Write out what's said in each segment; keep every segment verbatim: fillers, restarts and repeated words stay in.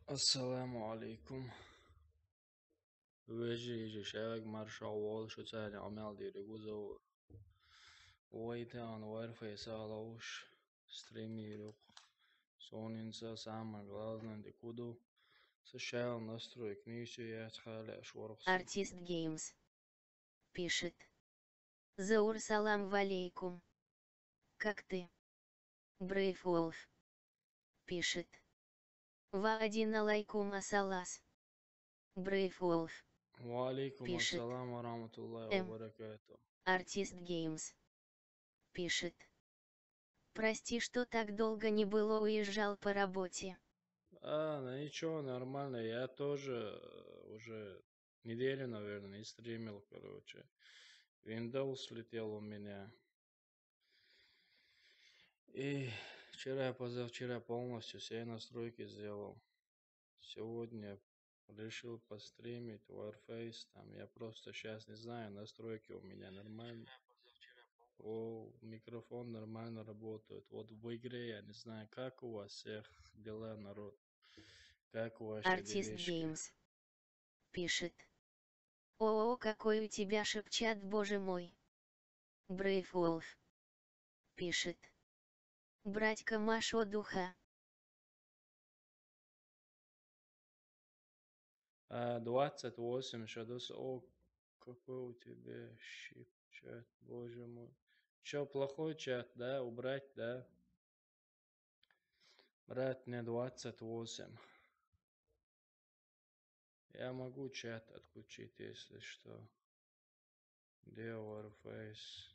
Ассаламу алейкум. Вежи, ижи, шевек маршал вол, шуцани амел дири гузо. Вайтан варфей салауш стримирук. Сонинца самое главное дикуду. Сначала настрой книжки, я отхали шворх. Артист Геймс пишет. Заур, салам валейкум. Как ты? Брейв Уолф пишет. Ва один алайкум асалас. Брейв Уолф. Ва алейкум пишет. Ассалам ва рахматуллахи ва баракату. Артист Геймс пишет. Прости, что так долго не было, уезжал по работе. А, ну ничего, нормально. Я тоже э, уже неделю, наверное, не стримил, короче. Windows слетел у меня. И вчера, позавчера полностью все настройки сделал. Сегодня решил постримить Warface. Там я просто сейчас не знаю, настройки у меня нормально. О, микрофон нормально работает. Вот в игре я не знаю, как у вас всех дела, народ. Как у вас Артист Геймс пишет. О, какой у тебя шепчат, боже мой. Брейв Уолф пишет. Братька Машо духа. А, двадцать восемь, сейчас. О, какой у тебя шепчат, боже мой. Чё, плохой чат, да? Убрать, да? Брат, мне двадцать восемь. Я могу чат отключить, если что. Где Warface?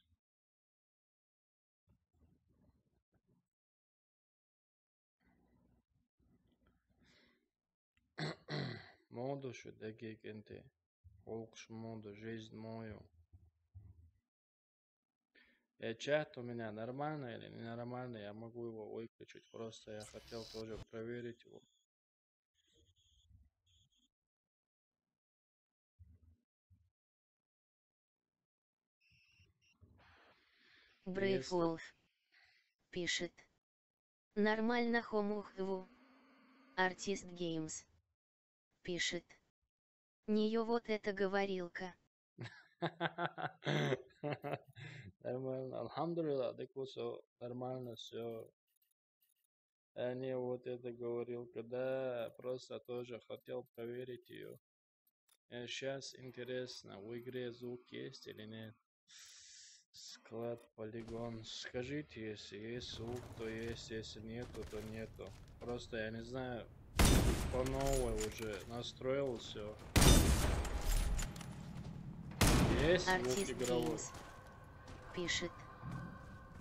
Моду шо дегегенте. Олкш моду, жизнь мою. Э, чат у меня нормальный или ненормальный? Я могу его выключить. Просто я хотел тоже проверить его. Брейв Уолф пишет. Нормально хомухву. Артист Геймс пишет. Нее вот эта говорилка. Нормально. Алхамдулилла, дыку всё нормально, все. А не вот это говорил, когда просто тоже хотел проверить ее. Сейчас интересно, в игре звук есть или нет? Склад, полигон. Скажите, если есть звук, то есть, если нету, то нету. Просто я не знаю, по новой уже настроил все. Есть звук игровой. Пишет.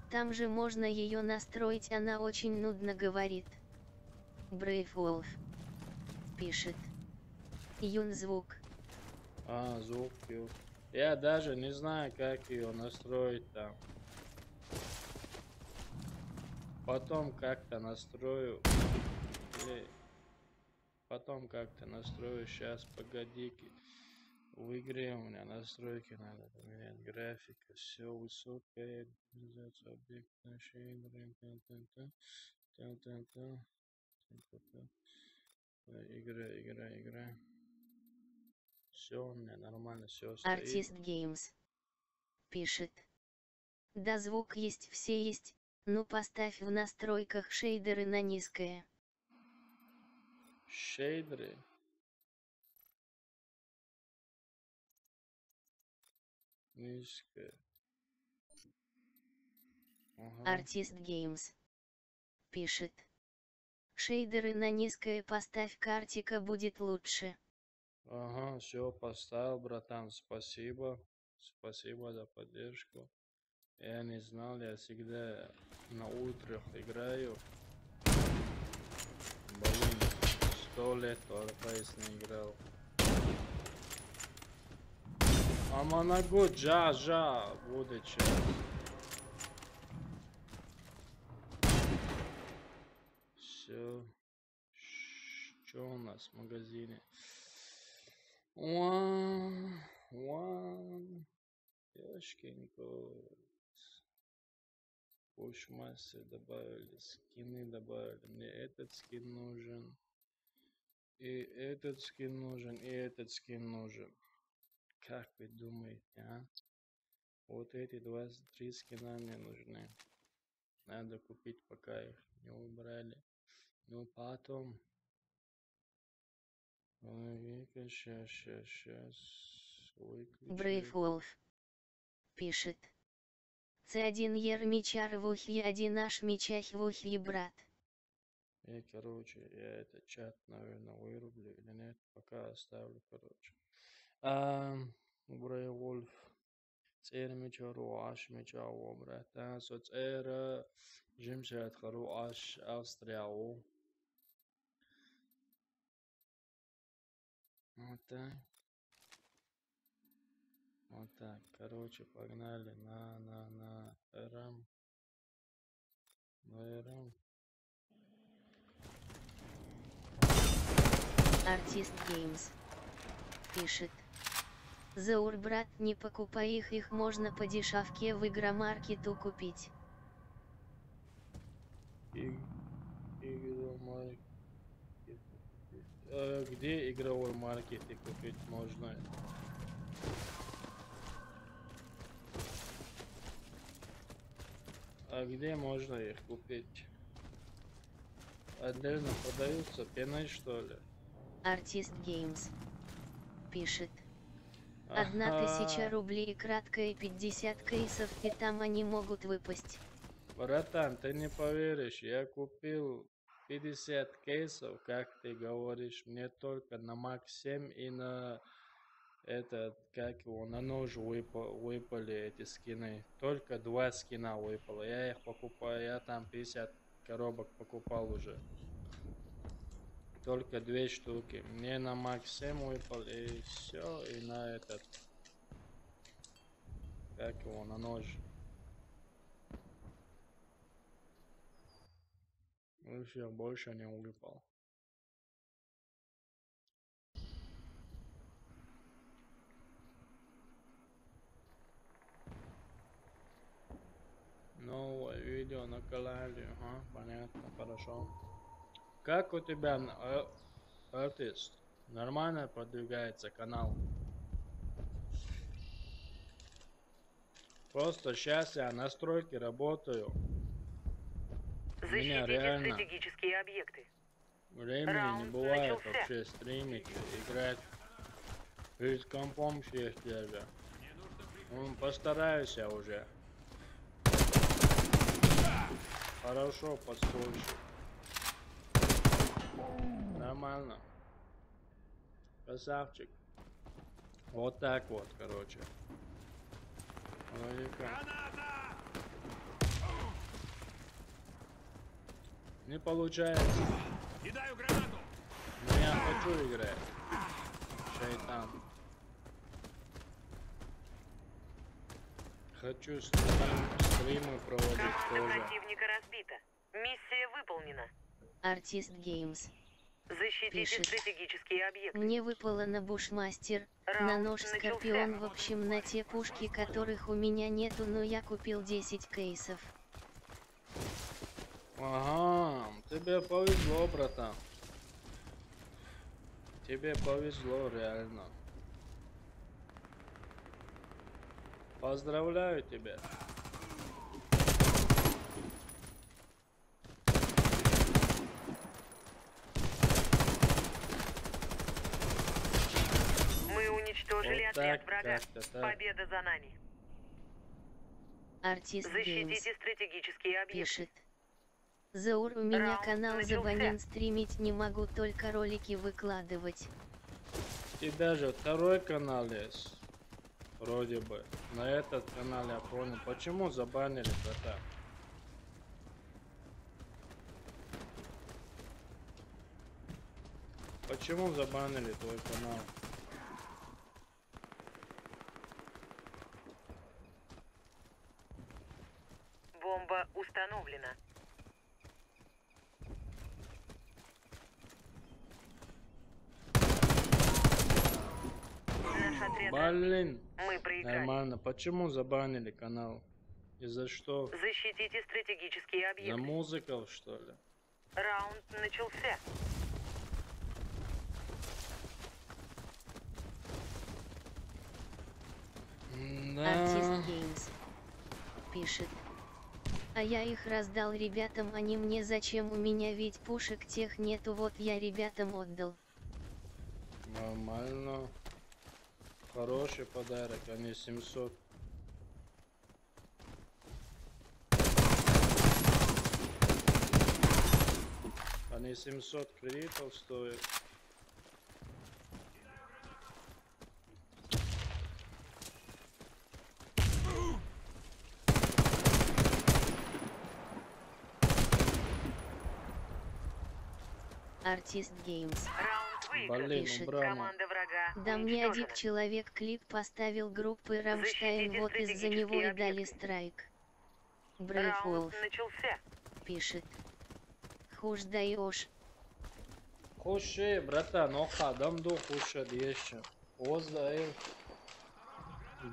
Там же можно ее настроить, она очень нудно говорит. Брейв Уолф пишет. Юн звук. А, звук, юн. Я даже не знаю, как ее настроить там. Потом как-то настрою. Или потом как-то настрою. Сейчас, погоди-ка. В игре у меня настройки надо поменять. Графика, все высокая. Объект, шейдеры. Игра, игра, игра. Все у меня нормально, все стоит. Артист Геймс пишет. Да, звук есть, все есть. Ну, поставь в настройках шейдеры на низкое. Шейдеры? Низкое. Ага. Артист Геймс пишет. Шейдеры на низкое поставь, картика будет лучше. Ага, все, поставил, братан, спасибо. Спасибо за поддержку. Я не знал, я всегда на ультрах играю. Блин, сто лет в Warface не играл. Аманагу, джа, джа, будучи. Все. Что у нас в магазине? One, one. Ёшкин кот. Bushmaster добавили, скины добавили. Мне этот скин нужен. И этот скин нужен, и этот скин нужен. Как вы думаете, а? Вот эти двадцать три скина мне нужны. Надо купить, пока их не убрали. Ну, потом. Сейчас, сейчас, сейчас. Выключу. Brave Wolf пишет. Це один єр мічар вухі, один аш мічах вухі, брат. Я, короче, я этот чат, наверное, вырублю или нет. Пока оставлю, короче. А, Брейвольф. Цер меча, руаш меча, обратно. Со цера, жимшат, руаш, Австрия, о. Вот так. Вот так. Короче, погнали. На, на, на. Рам. На, рам. Артист Геймс пишет. Заур, брат, не покупай их, их можно по дешевке в Игромаркету купить. Иг-, игромаркет. А где игровой маркет и купить можно? А где можно их купить? Отдельно продаются пеной, что ли? Артист Геймс пишет. Одна тысяча рублей, кратко, и пятьдесят кейсов, и там они могут выпасть. Братан, ты не поверишь, я купил пятьдесят кейсов, как ты говоришь, мне только на Мак семь и на этот, как его, на нож выпа-, выпали эти скины. Только два скина выпало. Я их покупаю, я там пятьдесят коробок покупал уже. Только две штуки. Мне на Мак семь выпал и все, и на этот, как его, на нож. И все, больше не выпал. Новое видео на канале. Ага, понятно, хорошо. Как у тебя, н-, э, артист? Нормально продвигается канал? Просто сейчас я настройки работаю. У меня реально стратегические объекты. Времени не бывает вообще стримить, играть. Перед компом сесть даже. Ну, постараюсь я уже. Хорошо, подскольчик. Нормально. Красавчик. Вот так вот, короче. Вроде как. Не получается. Кидаю гранату. Но я хочу играть. Шайтан. Хочу стрим-, стримы проводить тоже. Команда противника разбита. Миссия выполнена. Артист Геймс. Защитите стратегические объекты. Мне выпало на Бушмастер, на нож Скорпион, в общем, на те пушки, которых у меня нету, но я купил десять кейсов. Ага, тебе повезло, братан. Тебе повезло, реально. Поздравляю тебя. Мы уничтожили отряд врага. Вот так, как-то так. Победа за нами. Артист Геймс. Защитите стратегические объекты. Пишет. Заур, у меня канал забанен, стримить не могу, только ролики выкладывать. У тебя же второй канал есть. Вроде бы. На этот канал я понял. Почему забанили, братан? Почему забанили твой канал? Бомба установлена. Наш отряд разбит. Блин. Мы проиграли. Нормально. Почему забанили канал? И за что? Защитите стратегические объекты. За музыку, что ли? Раунд начался. Артист Геймс пишет. А я их раздал ребятам, они мне зачем, у меня ведь пушек тех нету, вот я ребятам отдал. Нормально. Хороший подарок, а не семьсот. Они семьсот кредитов стоят. Артист Геймс. Блин, убрано. Да мне один человек клип поставил группы Рамштайн, вот из-за него и дали страйк. Брейфулф пишет. Хуш даешь. Хуше, братан, ох, адам ду хуше деши. Оз да эл.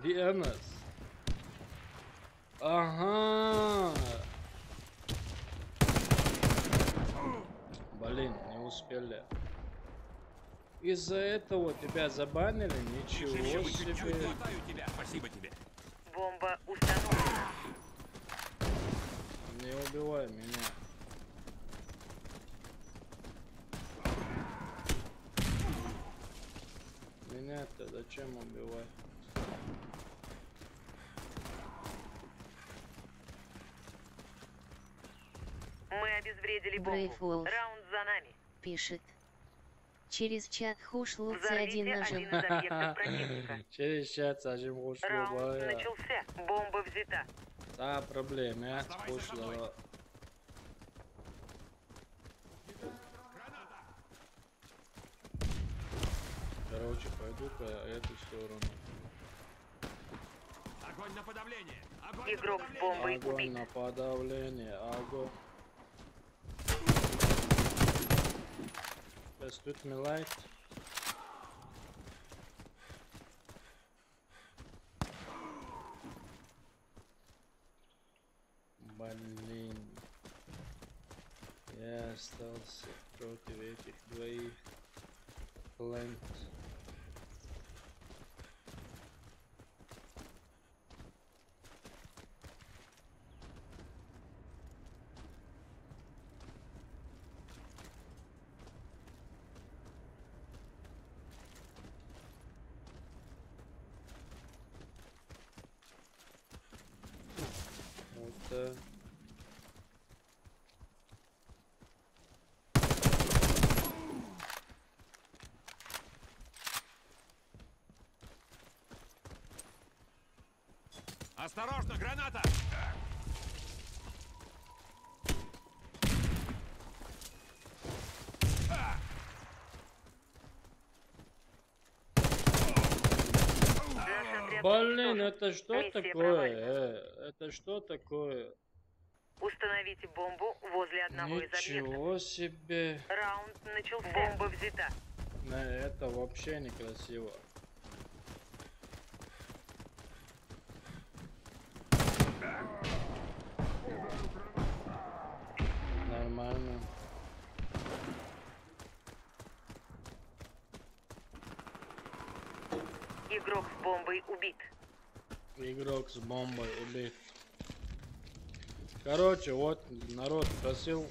Диэнэс. Ага. Блин, не успели. Из-за этого тебя забанили? Ничего себе. Спасибо тебе. Бомба установлена. Не убивай меня. Меня-то зачем убивать? Мы обезвредили бомбу. Раунд за нами. Пишет. Через чат хуш луцы один нажим. Через чат один хуш луцы. Раунд начался. Бомба взята. Да, проблема, а? Хуш луцы. Короче, пойду по эту сторону. Огонь на подавление! Огонь Игрок с бомбой Огонь убит. На подавление, огонь. Let's do me light. Блин. Я остался против этих двоих. Плент. Вот. Осторожно, граната! Блин, это что такое? Э, это что такое? Установите бомбу возле одного из объектов. Ничего себе. Раунд начался. Бомба взята. На это вообще некрасиво. Нормально. Игрок с бомбой убит. Игрок с бомбой убит. Короче, вот народ просил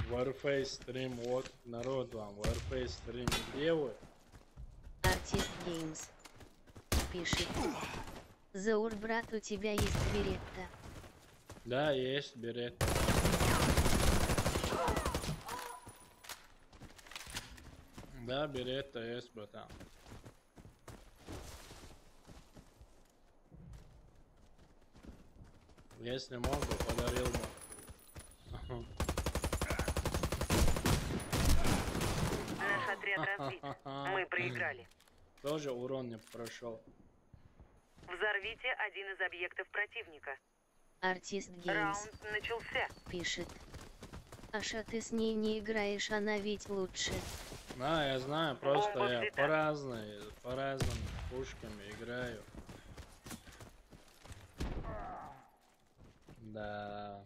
Warface стрим, вот народ вам Warface стрим, где вы? Артист Геймс пишет. Заур, брат, у тебя есть беретта? Да, есть беретта. Да, беретта есть, братан. Если мог бы, подарил бы. Наш отряд разбит. Мы проиграли. Тоже урон не прошел. Взорвите один из объектов противника. Артист Геймс Раунд начался. Пишет. Аша, ты с ней не играешь, она ведь лучше. Да, я знаю, просто я по разной, по разным пушкам играю. Да.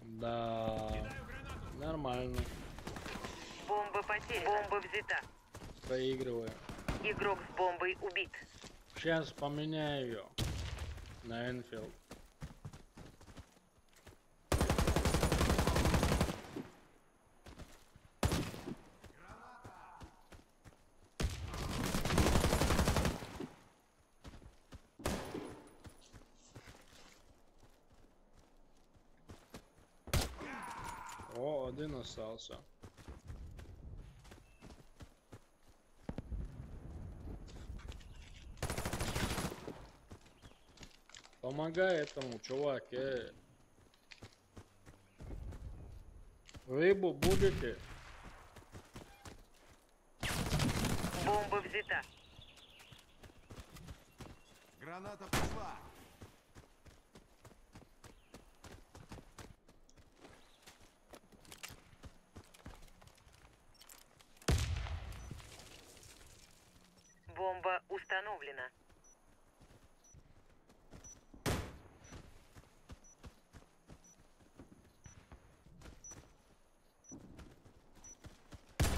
Да. Нормально. Бомба потеряна. Бомба взята. Проигрываю. Игрок с бомбой убит. Сейчас поменяю её на Энфилд. О, один остался. Помогай этому, чувак, э. Рыбу будете? Бомба взята. Граната пошла. Бомба установлена.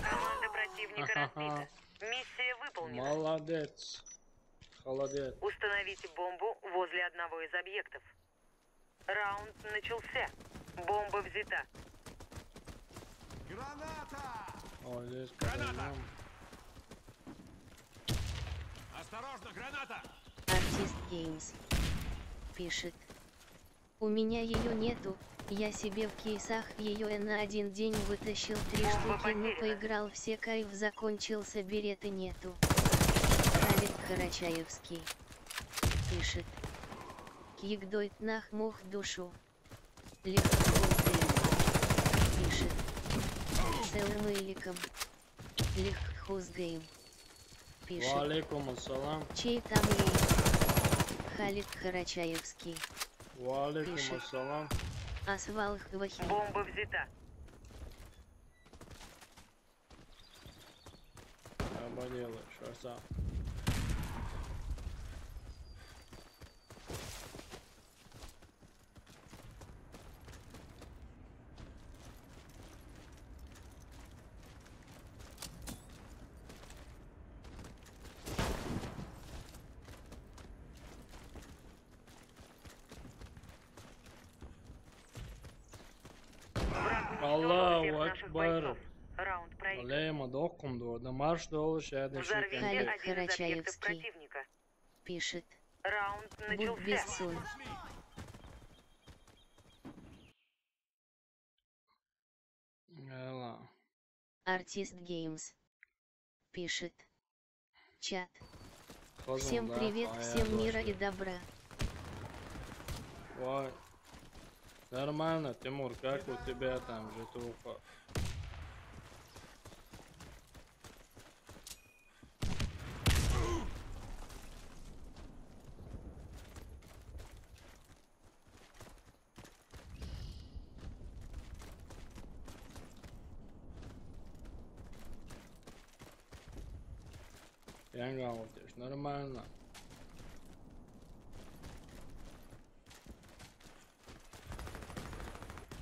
Команда противника разбита. Миссия выполнена. Молодец. Холодец. Установите бомбу возле одного из объектов. Раунд начался. Бомба взята. Граната! О, здесь граната! Осторожно, граната! Артист Геймс пишет. У меня её нету, я себе в кейсах её на один день вытащил три штуки, ну поиграл в Секаев, закончился, береты нету. Халид Карачаевский пишет. Кигдойт нах мох душу. Легко пишет. Целым эликом. Легхузгейм пишет. Ва алейкум ассалам. Чей там лейк? Халид Карачаевский. Ва алейкум ассалам. Асвал хвахи. Бомба взята. Обалдела, шарса. Аллаху акбар. Алейма докум дорда марш долу шадеши. Халид Карачаевский пишет. Раунд начался. Будь без соль. Артист Геймс пишет. Чат. Всем привет, всем мира и добра. Ой. Нормально, Тимур, как у тебя там, житуха? Янган отеш, нормально.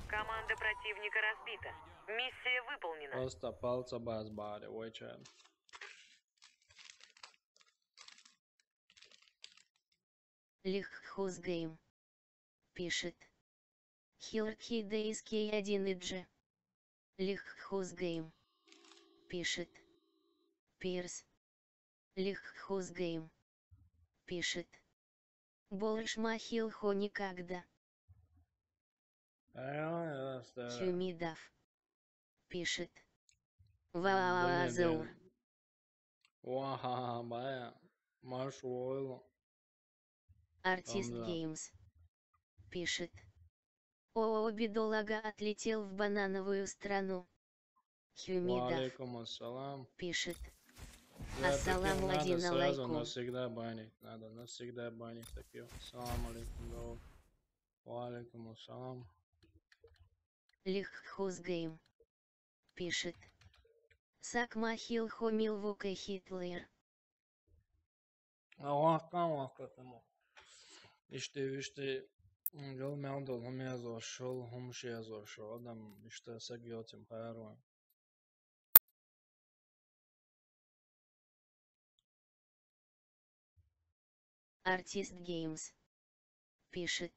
Команда противника разбита. Миссия выполнена. Просто палца бас баре, вайчан. Лиххузгейм пишет. Хилки Дейс Кей один и Джи. Лиххузгейм пишет. Пирс. Лиххузгейм пишет. Больше махил хо никогда. Хюмидов пишет. Ваазаур. Уаха, бая. Маш ойло. Артист Геймс пишет. О, бедолага отлетел в банановую страну. Хюмидов пишет. Ассаламу алейкум. Надо сразу навсегда банить. Надо навсегда банить такие. Ассаламу алейкум, бро. Ва алейкум ассалам. Лиххузгейм пишет. Сакмахил хомил вука Хитлер. Вахкан вахкатамо. Ишти, ишти. Гал мянда лам язошол, хумш язошол. Адам ишти саг йотим хайрван. Artist Games пишет.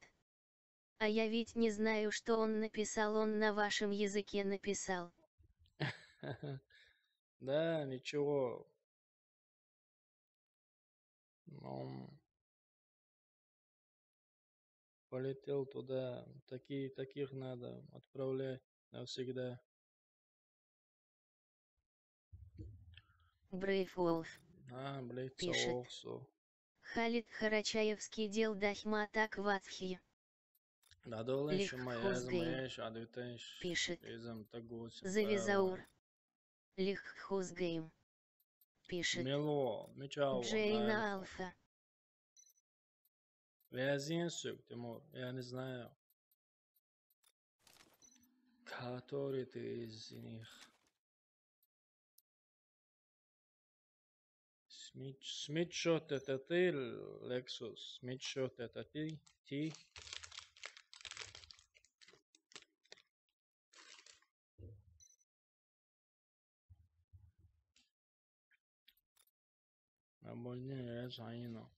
А я ведь не знаю, что он написал, он на вашем языке написал. Да, ничего. Ну, полетел туда. Такие, таких надо отправлять навсегда. Brave Wolf А, блядь, Пишет. Соусу. Халид Харачаевский дел дахма так ватхи Надолин Лих шума Хузгейм язма яш адвитанш пишет. Изам тагуси Завизаур. Лих Хузгейм пишет. Мело, мечал. Джейна Алфа. Вязинсук, Тимур, я не знаю. Который ты из них? Смит, Смит, что это ты, Лексус? Смит, что это ты? Ты? Абонент, я Заина.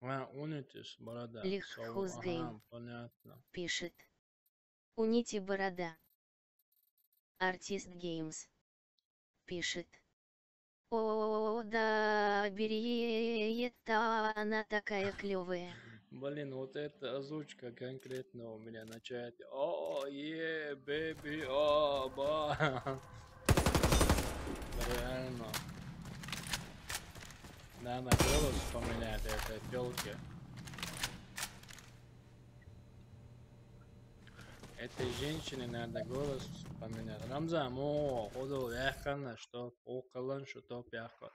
А, унитис, борода. Лих Сау-, Хузгейм. Ага, понятно. Пишет. Уните борода. Artist Games пишет. О, да, Бериетта, она такая клевая. Блин, вот эта озвучка конкретно у меня на чате. О, е, бэби, о, ба. Реально. Надо голос поменять этой тёлке. Этой женщине надо голос поменять. Рамзан, о, ходил яхана, что около, что то пяхот.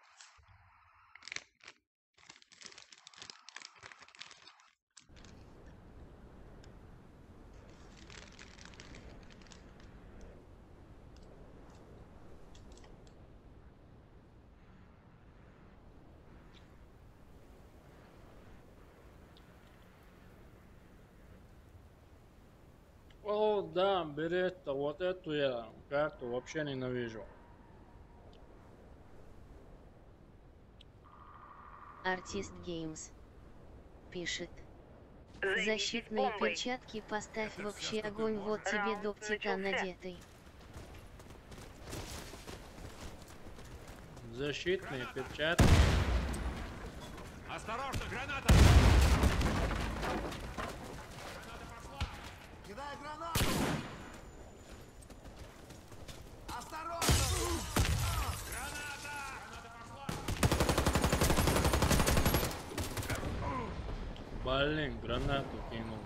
О, да, Беретта, вот эту я карту вообще ненавижу. Artist Games пишет. Защитные перчатки поставь вообще огонь, вот тебе доп титан надетый. Защитные перчатки. Осторожно, граната! Кидай гранату! Осторожно! Блин, гранату кинул.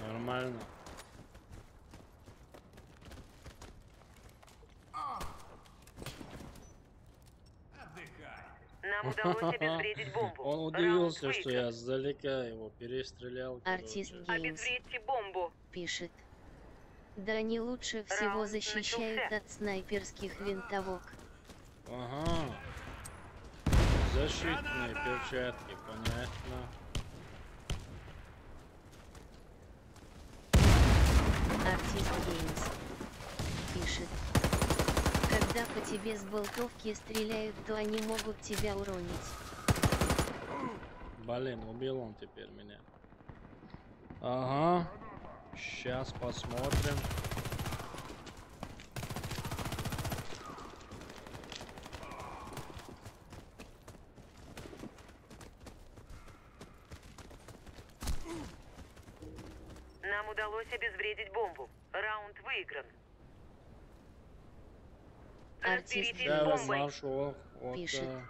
Нормально. Нам удалось обезвредить бомбу. Он удивился, что я сдалека его перестрелял. Artist Короче. Games Обезвредьте бомбу. пишет. Да они лучше всего защищают от снайперских винтовок. Ага. Защитные перчатки, понятно. Artist Games пишет. Когда по тебе с болтовки стреляют, то они могут тебя уронить. Блин, убил он теперь меня. Ага. Сейчас посмотрим. Нам удалось обезвредить бомбу. Раунд выигран. Artist Я Games знал, что он вот, пишет. э,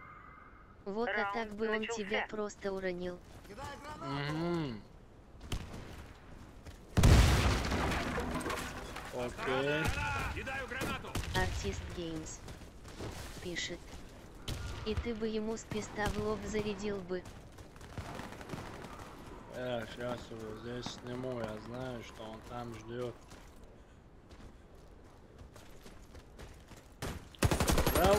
Вот, а так бы он тебя просто уронил. Кидай гранату! Мгм. Окей. Кидаю гранату! Artist Games пишет. И ты бы ему с писта в лоб зарядил бы. Я сейчас его здесь сниму, я знаю, что он там ждет. Дал.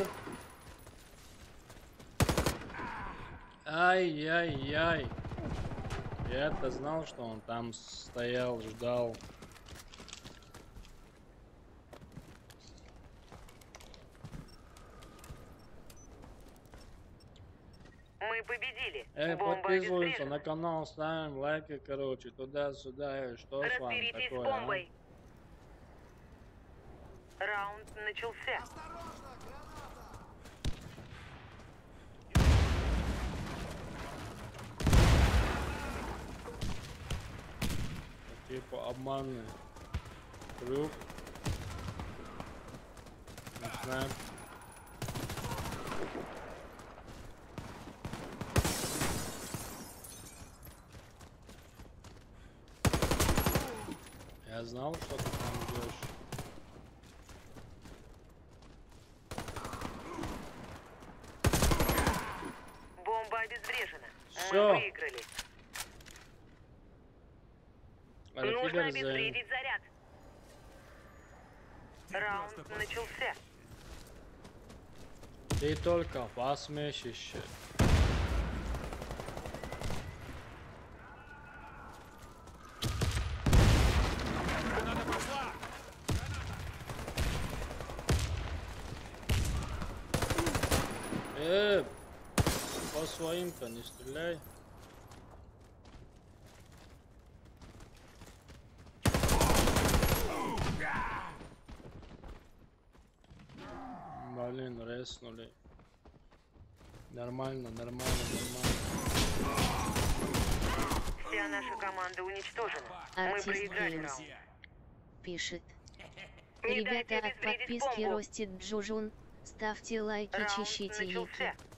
Ай-яй-яй. Я-то знал, что он там стоял, ждал. Вы победили. Э, Бомба подписываемся обезврежена. На канал, ставим лайки, короче, туда-сюда, э, что с вами Разберитесь с такое, а? Бомбой. Раунд начался. Типа обманный трюк. Не знаю. Я знал, что ты там идешь. Бомба обезврежена. Всё. Мы выиграли. Нужно Арфидер за обезвредить заряд. Раунд начался. Ты только посмешище. Э, по своим-то не стреляй. Блин, реснули. Нормально, нормально, нормально. Вся наша команда уничтожена. Мы Артист проиграли Геймс раунд. Пишет. Не дайте Ребята, от обезвредить подписки бомбу. Ростит Джужун, ставьте лайки, Раунд чищите начался. яйки.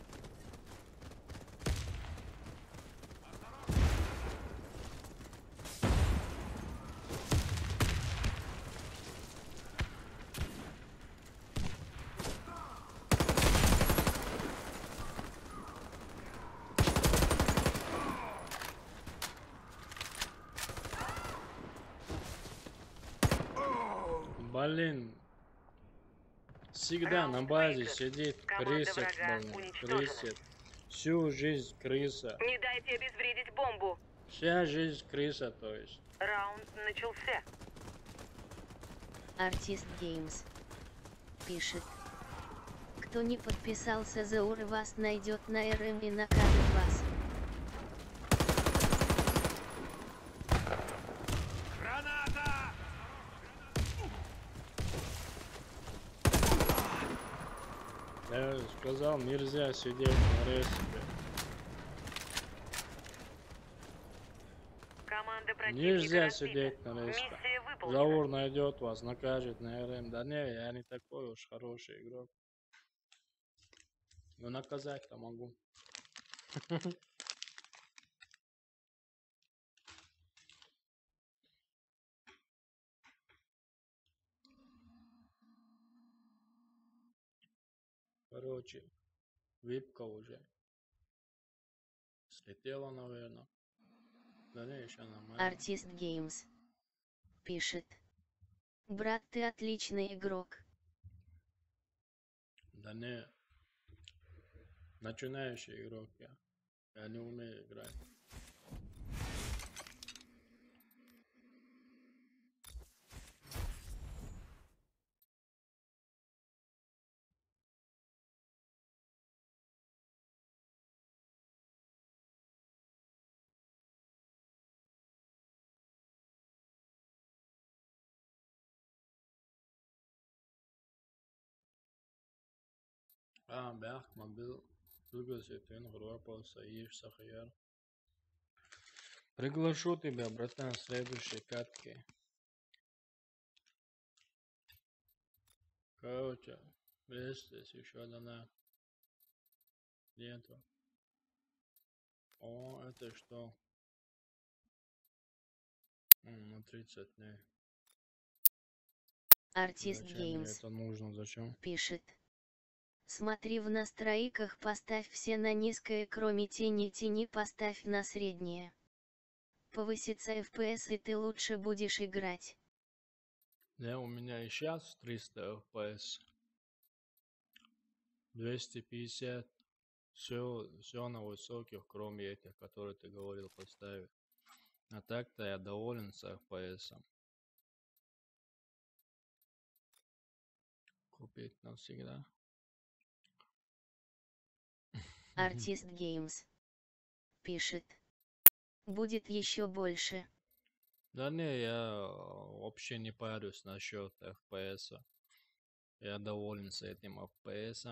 Блин. Всегда на базе сидит крыса, блин, крыса. Всю жизнь крыса. Не дайте обезвредить бомбу. Вся жизнь крыса, то есть. Раунд начался. Артист Геймс пишет. Кто не подписался, Заур вас найдет на РМ и накажет вас. Я сказал, нельзя сидеть на респе. Команда противника Нельзя разбита. Сидеть на респе. Миссия выполнена. Заур найдет вас, накажет на РМ. Да не, я не такой уж хороший игрок. Но наказать-то могу. Короче, випка уже слетела, наверное. Да не, еще нормально. Артист Геймс пишет. Брат, ты отличный игрок. Да не. Начинающий игрок я. Я не умею играть. А, бяхк мобил. Дугас итин группа соиш сахаяр. Приглашу тебя, братан, в следующей катке. Короче, есть здесь еще одна. Нету. О, это что? М, на тридцать дней. Артист Зачем мне Геймс это нужно? Зачем? пишет. Смотри в настройках, поставь все на низкое, кроме тени, тени поставь на среднее. Повысится F P S, и ты лучше будешь играть. Не, у меня и сейчас триста F P S. Двести пятьдесят. Все, все на высоких, кроме этих, которые ты говорил, поставить. А так-то я доволен с F P S. Купить навсегда. Артист Геймс пишет. Будет еще больше. Да не, я вообще не парюсь насчет F P S. Я доволен с этим F P S.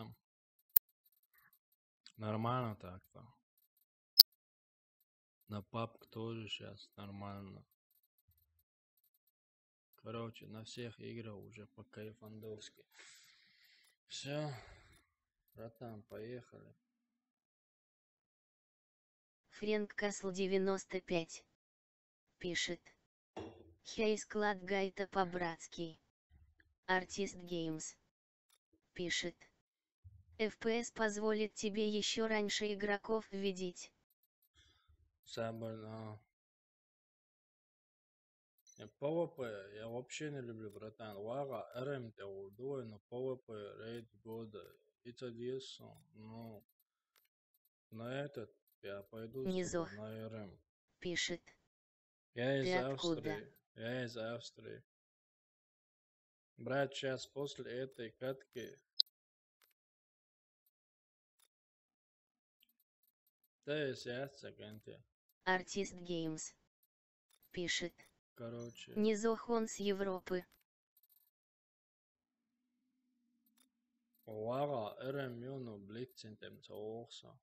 Нормально так-то. На пабг тоже сейчас нормально. Короче, на всех играх уже по кайфандовски. Все, братан, поехали. Фрэнк Касл девяносто пять пишет. Хей, склад гайта по-братски. Артист Геймс пишет. F P S позволит тебе еще раньше игроков видеть. Сабар, но... P V P я вообще не люблю, братан. Вага, R M те удвоено, P V P, рейд года. It's a diss, ну, на этот я пойду Не сука, зох. На R M. Пишет. Я из Ты откуда? Австрии. Я из Австрии. Брат, сейчас после этой катки. Да, если Австрия, Артист Геймс пишет. Короче. Не зох, он с Европы. Вага, R M юну, блицин тем соокса.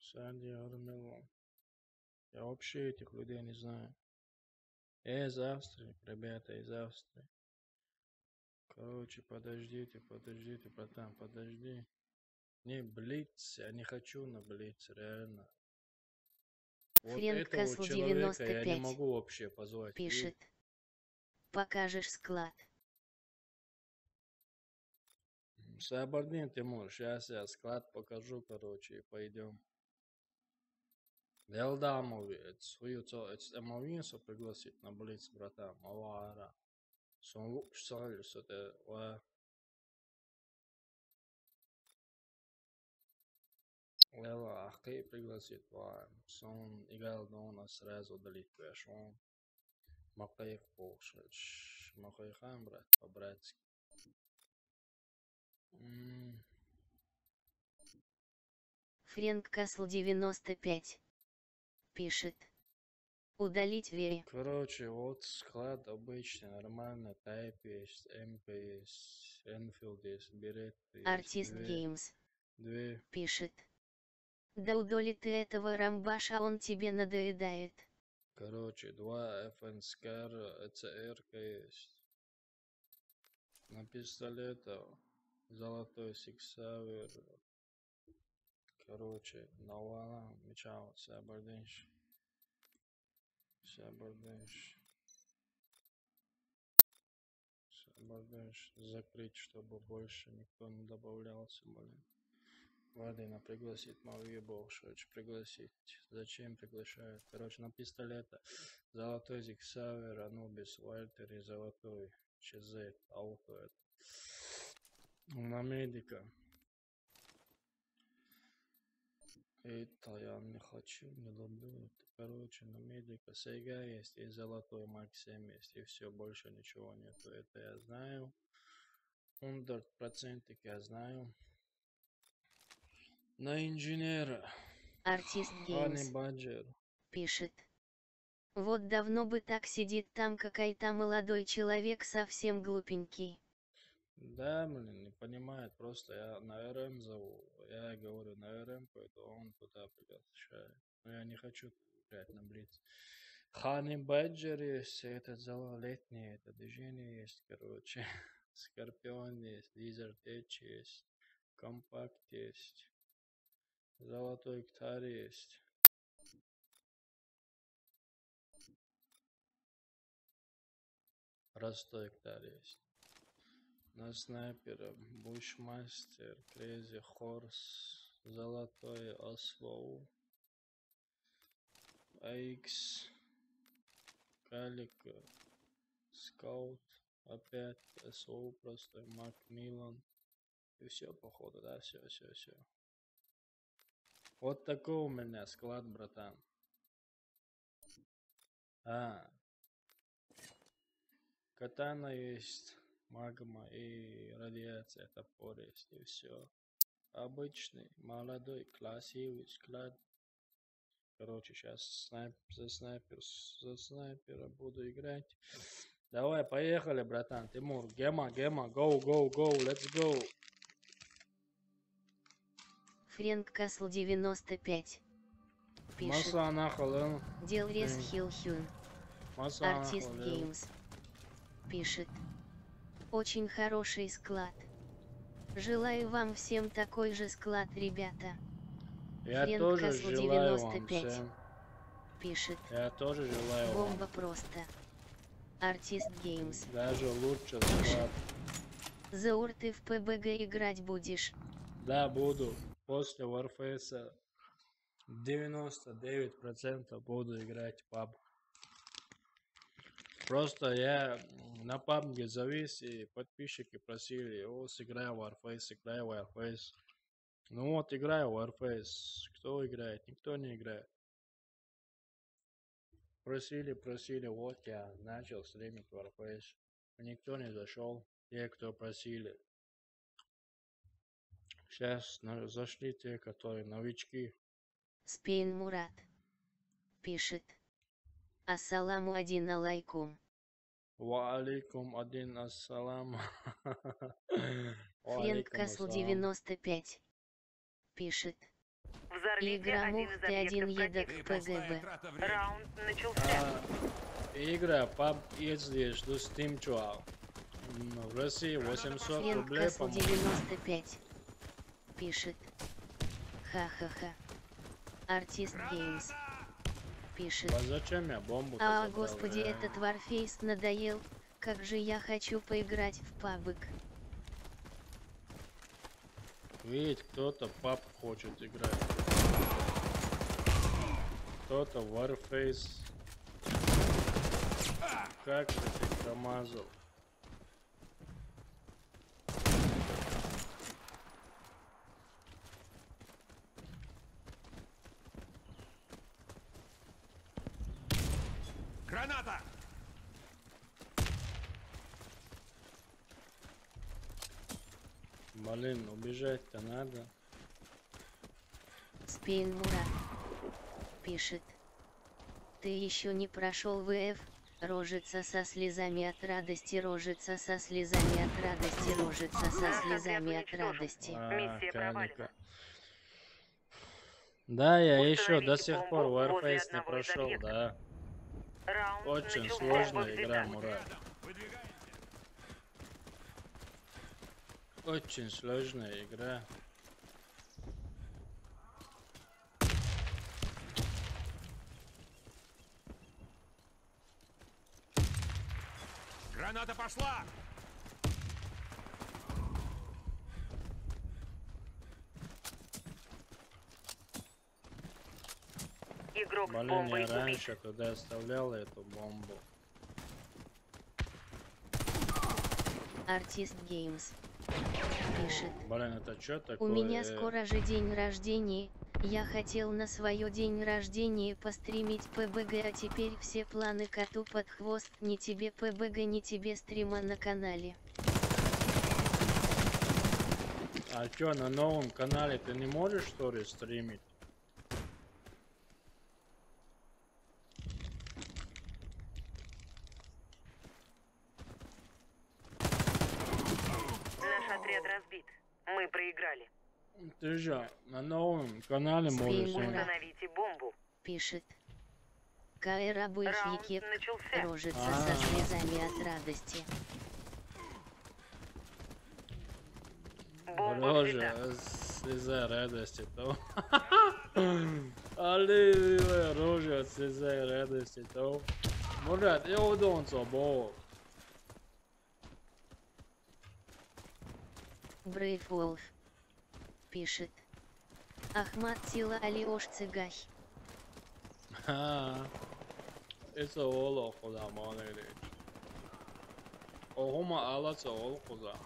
Санди Армело. Я вообще этих людей не знаю. Я из Австрии, ребята, из Австрии. Короче, подождите, подождите, братан, подожди. Не, блиц, я не хочу на блиц, реально. Вот Фрэнк этого Касл человека я не девяносто пять могу вообще позвать. И пишет. Покажешь склад. Сабардин, Тимур, сейчас я склад покажу, короче, и пойдем. Делдамови, это свою цо, это Эмовинсу пригласить на блиц, братан, Авара. Сон лук сали, что ты, ва. Лела, ахкей пригласить, ва. Сон играл, но он сразу удалить пошел. Макаек получше. Макаекаем, брат, по-братски. М, Фрэнк Касл девяносто пять пишет. Удалить Вери. Короче, вот склад обычный, нормально, Тайп есть, МК есть, Энфилд есть, Берет есть. Артист Две, Геймс две. Пишет. Да удали ты этого рамбаша, он тебе надоедает. Короче, два F N Scar, ЭЦР есть. На пистолетов золотой сиксавер. Короче, на вала меча, Сабарденш. Сабарденш. Сабарденш. Закрыть, чтобы больше никто не добавлялся, блин. Вадина пригласить, Мавье Болшевич пригласить. Зачем приглашают? Короче, на пистолета. Золотой Зиксавер, Анубис, Вальтер и золотой ЧЗ, ауто это. На медика. Это я не хочу, не люблю. Это, короче, на медика Сейга есть и золотой Максим есть, и все, больше ничего нету. Это я знаю. Ундерт процентик я знаю. На инженера. Артист Хани Геймс Баджер. Пишет. Вот давно бы так сидит там какой-то молодой человек, совсем глупенький. Да, блин, не понимает. Просто я на РМ зову. Я говорю на РМ, поэтому он туда приглашает. Но я не хочу играть на блиц. Хани Баджер есть, этот зал летний, это движение есть, короче. Скорпион есть, Лизард Эдж есть, Компакт есть, Золотой Ктар есть. Простой Ктар есть. На снайпера Бушмастер, Крейзи Хорс, Золотой Ослоу, Айкс, Калик, Скаут, опять Ослоу, простой Макмиллан. И все, походу, да, все, все, все. Вот такой у меня склад, братан. А. Катана есть, магма и радиация, топор есть, и все. Обычный, молодой, красивый склад. Короче, сейчас снайп, за снайпер, за снайпера буду играть. Давай, поехали, братан. Тимур, гема, гема, go, go, go, let's go. Фрэнк Касл девяносто пять. Пишет. Масана халын. Делрес М. Хилхюн. Масана Артист халын. Геймс. Пишет. Очень хороший склад. Желаю вам всем такой же склад, ребята. Я Фрэнк тоже Касл желаю вам девяносто пять. всем. Пишет. Я тоже желаю вам. Бомба просто. Артист Геймс. Даже лучше Пишет. склад. Заур, ты в П Б Г играть будешь? Да, буду. После Warface девяносто девять процентов буду играть в пабг. Просто я на пабге завис, и подписчики просили: «О, сыграй Warface, сыграй Warface». Ну вот, играю в Warface. Кто играет? Никто не играет. Просили, просили, вот я начал стримить Warface. Никто не зашел. Те, кто просили. Сейчас зашли те, которые новички. Спейн Мурат. Пишет. Ассаламу один алайкум. Ва алейкум один ассалам. Ва Фрэнк алейкум Касл ассалам. девяносто пять. Пишет. Взорвите Игра один мух из ты один объектов едок противника. П Г В. Раунд начался. А, игра пабг, если что, Steam чувак. М, В России восемьсот Фрэнк рублей, Касл по-моему. девяносто пять. Пишет. Ха-ха-ха. Артист Геймс. Пишет. А зачем я бомбу А, господи, этот Warface надоел. Как же я хочу поиграть в пабг. Видите, кто-то пабг хочет играть. Кто-то Warface. Как же ты промазал? Граната! Блин, убежать-то надо. Спейн Мурат. Пишет. Ты еще не прошел В Ф. Рожица со слезами от радости, рожица со слезами от радости, рожица со слезами от радости. А, Миссия Калика. провалена. Да, я еще до Установите сих пор бомбу возле Warface не одного из прошел, объектов. Да. Раунд Очень начался. сложная Бомба игра, взята. Мурат. Очень сложная игра. Граната пошла! Игрок с Блин, бомбой я убит. Раньше, когда оставлял эту бомбу. Артист Геймс. Пишет. Блин, это что У такое? меня Э, скоро же день рождения. Я хотел на свое день рождения постримить П Б Г, а теперь все планы коту под хвост. Ни тебе П Б Г, ни тебе стрима на канале. А чё, на новом канале ты не можешь, что ли, стримить? Наш отряд разбит. Мы проиграли. Ты же на новом канале можешь Спейн. стримить. Установите бомбу. Пишет. Каэра Раунд Буйхикек. Начался. Рожица А. Со слезами от радости. Бомба взята. Рожа, слеза радости, то. Аллилуйя, рожа, слеза радости, то. Мурат, я удон собо. Брейв Волф. Пишет. Ахмат Сила Алиош Цыгах. Ха. Это оло, куда мало или. Охума ала це ол куда.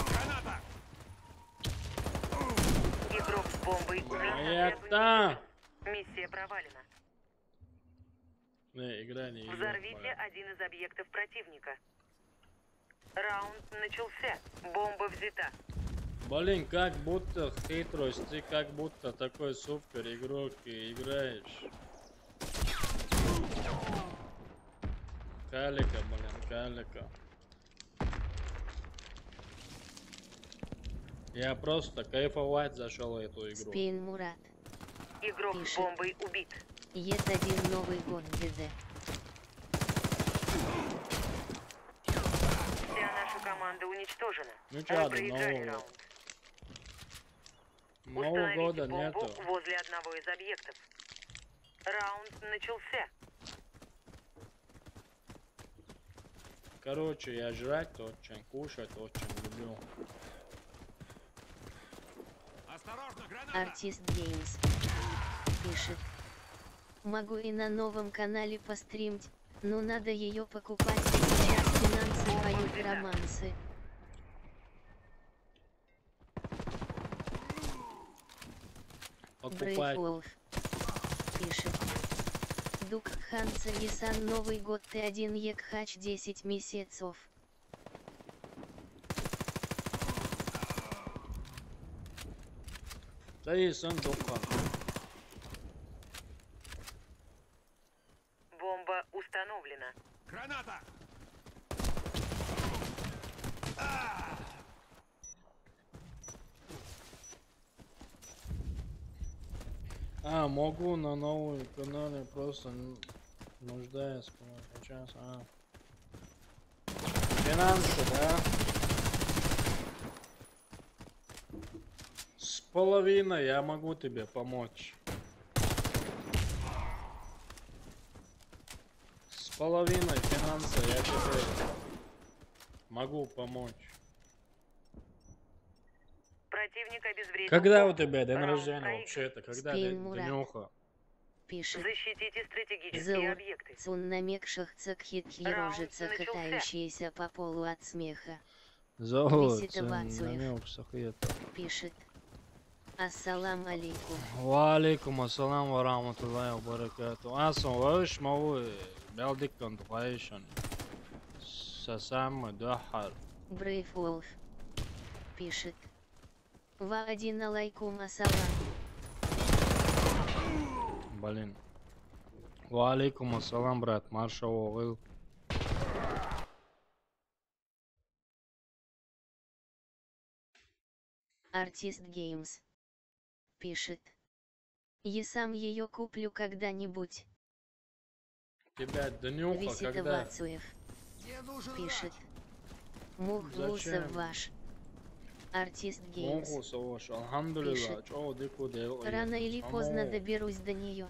Граната! Бомбой. Моя-то! Миссия провалена. Не, игра не идет. Взорвите один из объектов противника. Раунд начался. Бомба взята. Блин, как будто в хитрость, ты как будто такой супер игрок и играешь. Калика, блин, калика. Я просто кайфовать зашел эту игру. Спейн Мурат. Игрок с Пишет. Бомбой убит. Ет один новый год Д Д. Вся наша команда уничтожена. Ну Мы чё, проиграли нового? Раунд. Нового Установите года бомбу нету. Возле одного из объектов. Раунд начался. Короче, я жрать очень, кушать очень люблю. Артист Геймс. Пишет. Могу и на новом канале постримить, но надо ее покупать, и сейчас финансы поют романсы. Покупать. Брейфулф. Пишет. Дук Ханса Есан Новый год Т один Екхач десять месяцев. Да и сын дока. Бомба установлена. Граната! А, могу на новый канале просто н- нуждаюсь. Сейчас, а. Финансы, да? С половиной я могу тебе помочь. С половиной финансы я тебе могу помочь. Противник обезвредил. Когда у бомбу. тебя день Раунд рождения проигран. Вообще-то? Когда Спейн день, Мурат. Днюха? Пишет. Защитите стратегические Зовут объекты. Цун на мекшах цекхит Раунд хирожица, начался. Катающаяся по полу от смеха. Зовут Висит сын Вацуев. намёк сахуета. Пишет. Ассалам алейкум. Ва алейкум ассалам ва рахматуллахи ва баракату. Асон ваш мавы белдик кон тухайшан. Сасам духар. Брейфулф. Пишет. Ва один алейкум ассалам. Блин. Ва алейкум ассалам, брат. Марша огыл. Артист Геймс. Пишет. Я сам ее куплю когда-нибудь. Тебя днюха Висит когда? Вацуев. Мне нужен Пишет. рак. Мух Зачем? Ваш. Артист Геймс. Моху саваш. Алхамдулилла. Пишет. Чо дику дел. Рано или поздно доберусь до нее.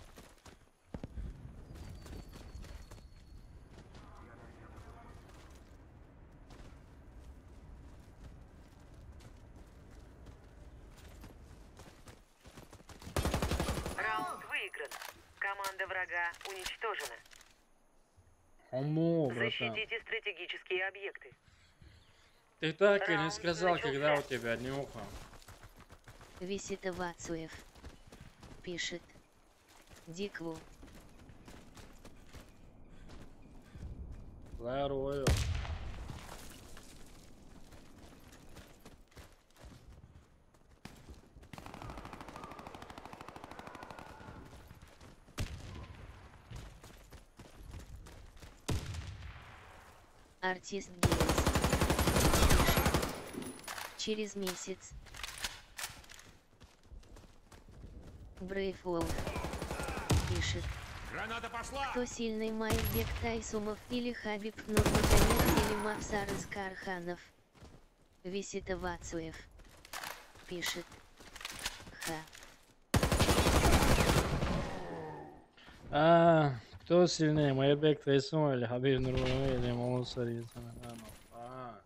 Раунд выигран. Команда врага уничтожена. Хому, братан. Защитите стратегические объекты. Ты так и не Раунд сказал, когда у начался. тебя днюха. Висит Вацуев. Пишет. Дикву. Ларую. Артист Геймс. Через месяц. Брейфулф. Пишет. Граната пошла! Кто сильный, Майрбек Тайсумов или Хабиб Нурмагомедов или Мавсар Искарханов? Висит Вацуев. Пишет. Ха. А, кто сильнее, Майрбек Тайсумов или Хабиб Нурмагомедов или Мавсар Искарханов? А.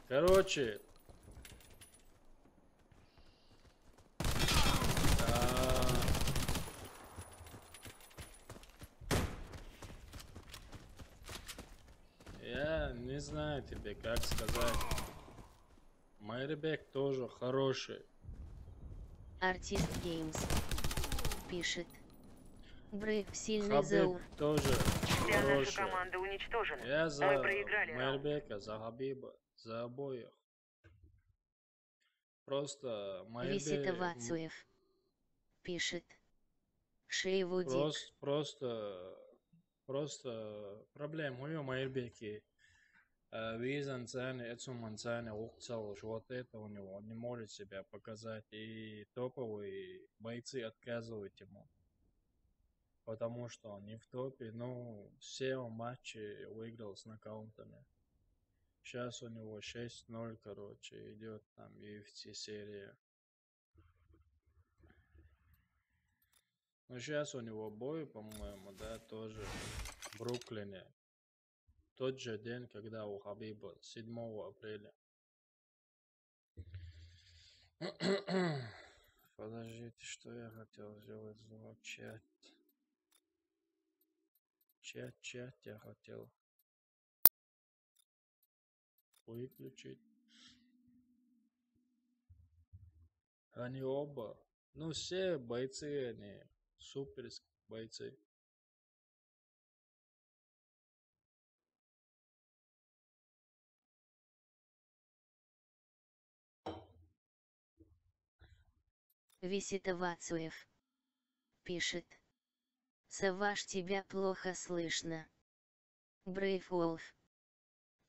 Короче. А. Я не знаю тебе, как сказать. Майрбек тоже хороший. Artist Games пишет: Брейв сильный. Хабиб Заур. Тоже. Вся наша хорошая. Команда уничтожена. Я за Мы проиграли раунд. Майрбека, за Хабиба, за обоих. Просто Майрбек. Висита Вацуев пишет: Шейвудик. Прос-, просто, просто проблема у него, Майрбеки. Э, визан цены, эцуман цены, укцал, вот это у него, он не может себя показать. И топовые бойцы отказывают ему. Потому что он не в топе, но все он матчи выиграл с нокаутами. Сейчас у него шесть ноль, короче, идет там U F C серия. Ну, сейчас у него бой, по-моему, да, тоже в Бруклине. Тот же день, когда у Хабиба, седьмого апреля. Подождите, что я хотел сделать? Звук, чат. Чат, чат я хотел выключить. Они оба. Ну, все бойцы, они супер бойцы. Висита Вацуев пишет: Саваш, тебя плохо слышно. Брейв Волф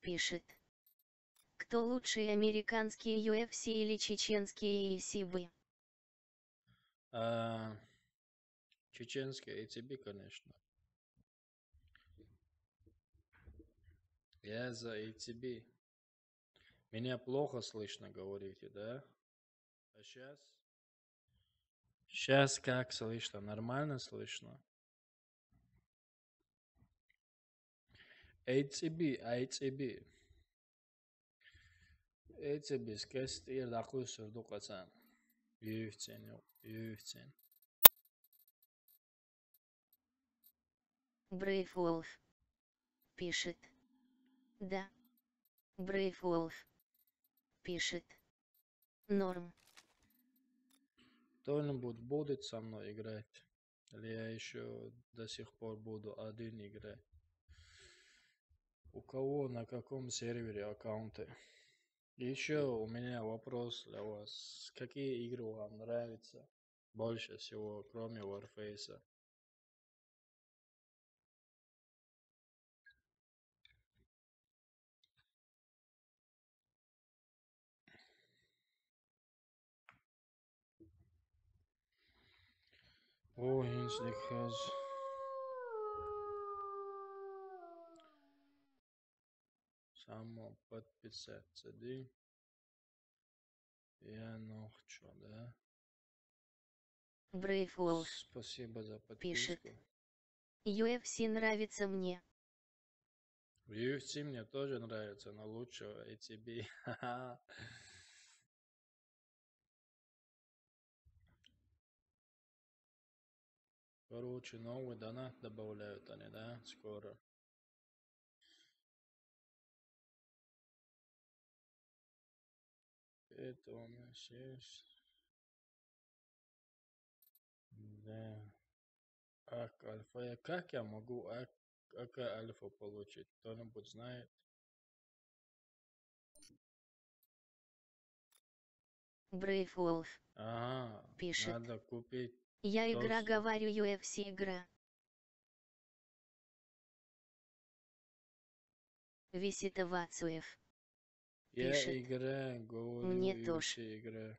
пишет: Кто лучше, американские U F C или чеченские A C B? А, чеченские A C B, конечно. Я за A C B. Меня плохо слышно, говорите, да? А сейчас? Сейчас как слышно? Нормально слышно? A C B, A C B. A C B скэс тир дакъуй сурдукъасан. U F C, U F C. Брейв Волф пишет: Да. Брейв Волф пишет: Норм. Кто-нибудь будет со мной играть? Или я еще до сих пор буду один играть? У кого на каком сервере аккаунты? Еще у меня вопрос для вас. Какие игры вам нравятся больше всего, кроме Warface? О, если хаз. Само подписаться, да? Я нохчу, да? Брейв Волф. Спасибо за подписку. Пишет: U F C нравится мне. U F C мне тоже нравится, но лучше A C B. Короче, новый донат добавляют они, да, скоро. Это у нас есть. Да. Ак альфа. Я, как я могу ак, ак альфа получить? Кто-нибудь знает? Брейв Волф. Ага, пишет: надо купить. Я игра, говорю, U F C игра. Висита Вацуев пишет: Я игра, говорю, мне тоже. U F C игра.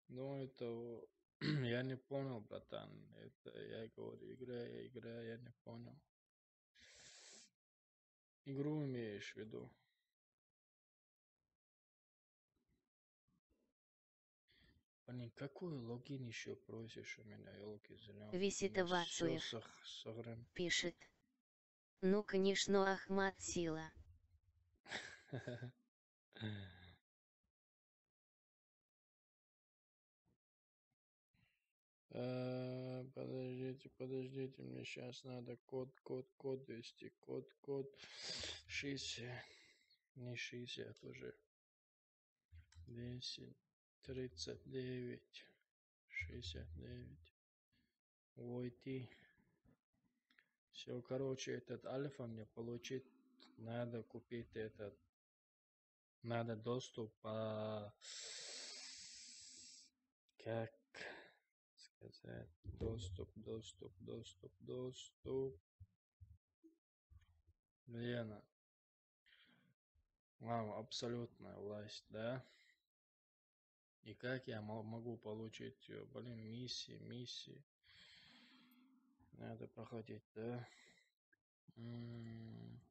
Ну, это, я не понял, братан. Это я говорю, игра, я игра, я не понял. Игру имеешь в виду? Блин, какой логин еще просишь у меня, ёлки зелёные? Висит Вацуев. Пишет: Ну, конечно, Ахмат сила. Э, подождите, подождите, мне сейчас надо код, код, код ввести, код, код. Шестьдесят. Не шестьдесят уже. Десять. тридцать девять, шестьдесят девять. Войти. Все, короче, этот альфа мне получить надо, купить этот. Надо доступ по, как сказать, доступ, доступ, доступ, доступ. Блин. Вау, абсолютная власть, да? И как я мо- могу получить ее? Блин, миссии, миссии. Надо проходить, да? М,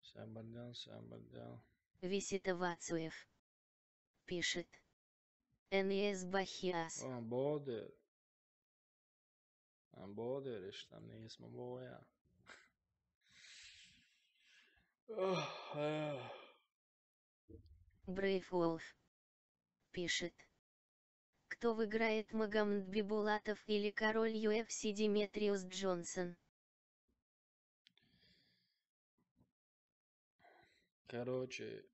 Сабардан, сабардан. Висита Вацуев пишет. Н С Бахиас. О, Бодер. А, Бодер, что не есть моя. Ох, э. Брейв Волф пишет. Кто выиграет, Магомед Бибулатов или король Ю Эф Си Диметриус Джонсон? Короче,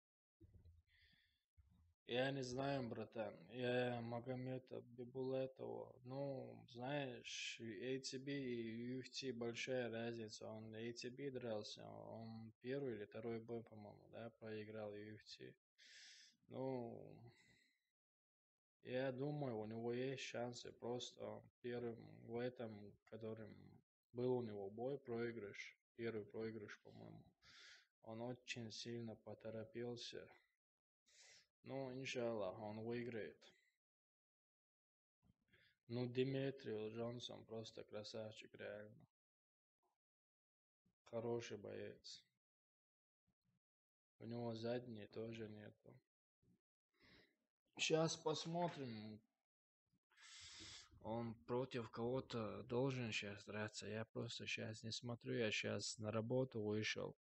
я не знаю, братан. Я Магомеда Бибулатова. Ну, знаешь, A T P и U F C большая разница. Он A T P дрался, он первый или второй бой, по-моему, да, проиграл U F C. Ну, я думаю, у него есть шансы. Просто первым в этом, которым был у него бой, проигрыш, первый проигрыш, по-моему, он очень сильно поторопился. Ну, иншаллах, он выиграет. Ну, Диметриус Джонсон просто красавчик, реально. Хороший боец. У него задней тоже нету. Сейчас посмотрим. Он против кого-то должен сейчас драться. Я просто сейчас не смотрю. Я сейчас на работу вышел.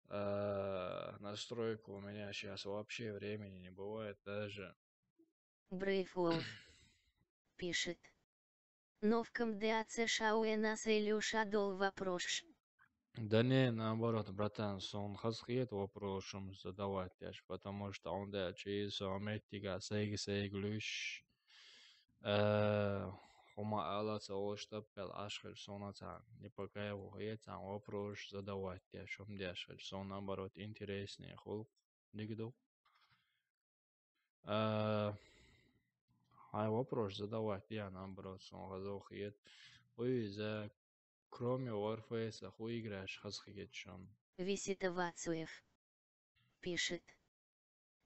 Э, На стройку у меня сейчас вообще времени не бывает даже. Брейв Волф пишет. Новком ДАЦ Шауэнас Илюша дол вопрос. Да не, наоборот, братан, сон хазхиет вопросом задавать, потому что он да чисо метига сейг сейг люш. Э, Хума ала цао штаб пел ашхер сонаца, не пока его хиет, а вопрос задавать, я шум дяшхер, сон наоборот интереснее хул, дигду. Э, Ай вопрос задавать, я наоборот, сон хазох хиет. Хуй за, кроме Warface, хуй играешь хазхиет шон. Висита Вацуев пишет.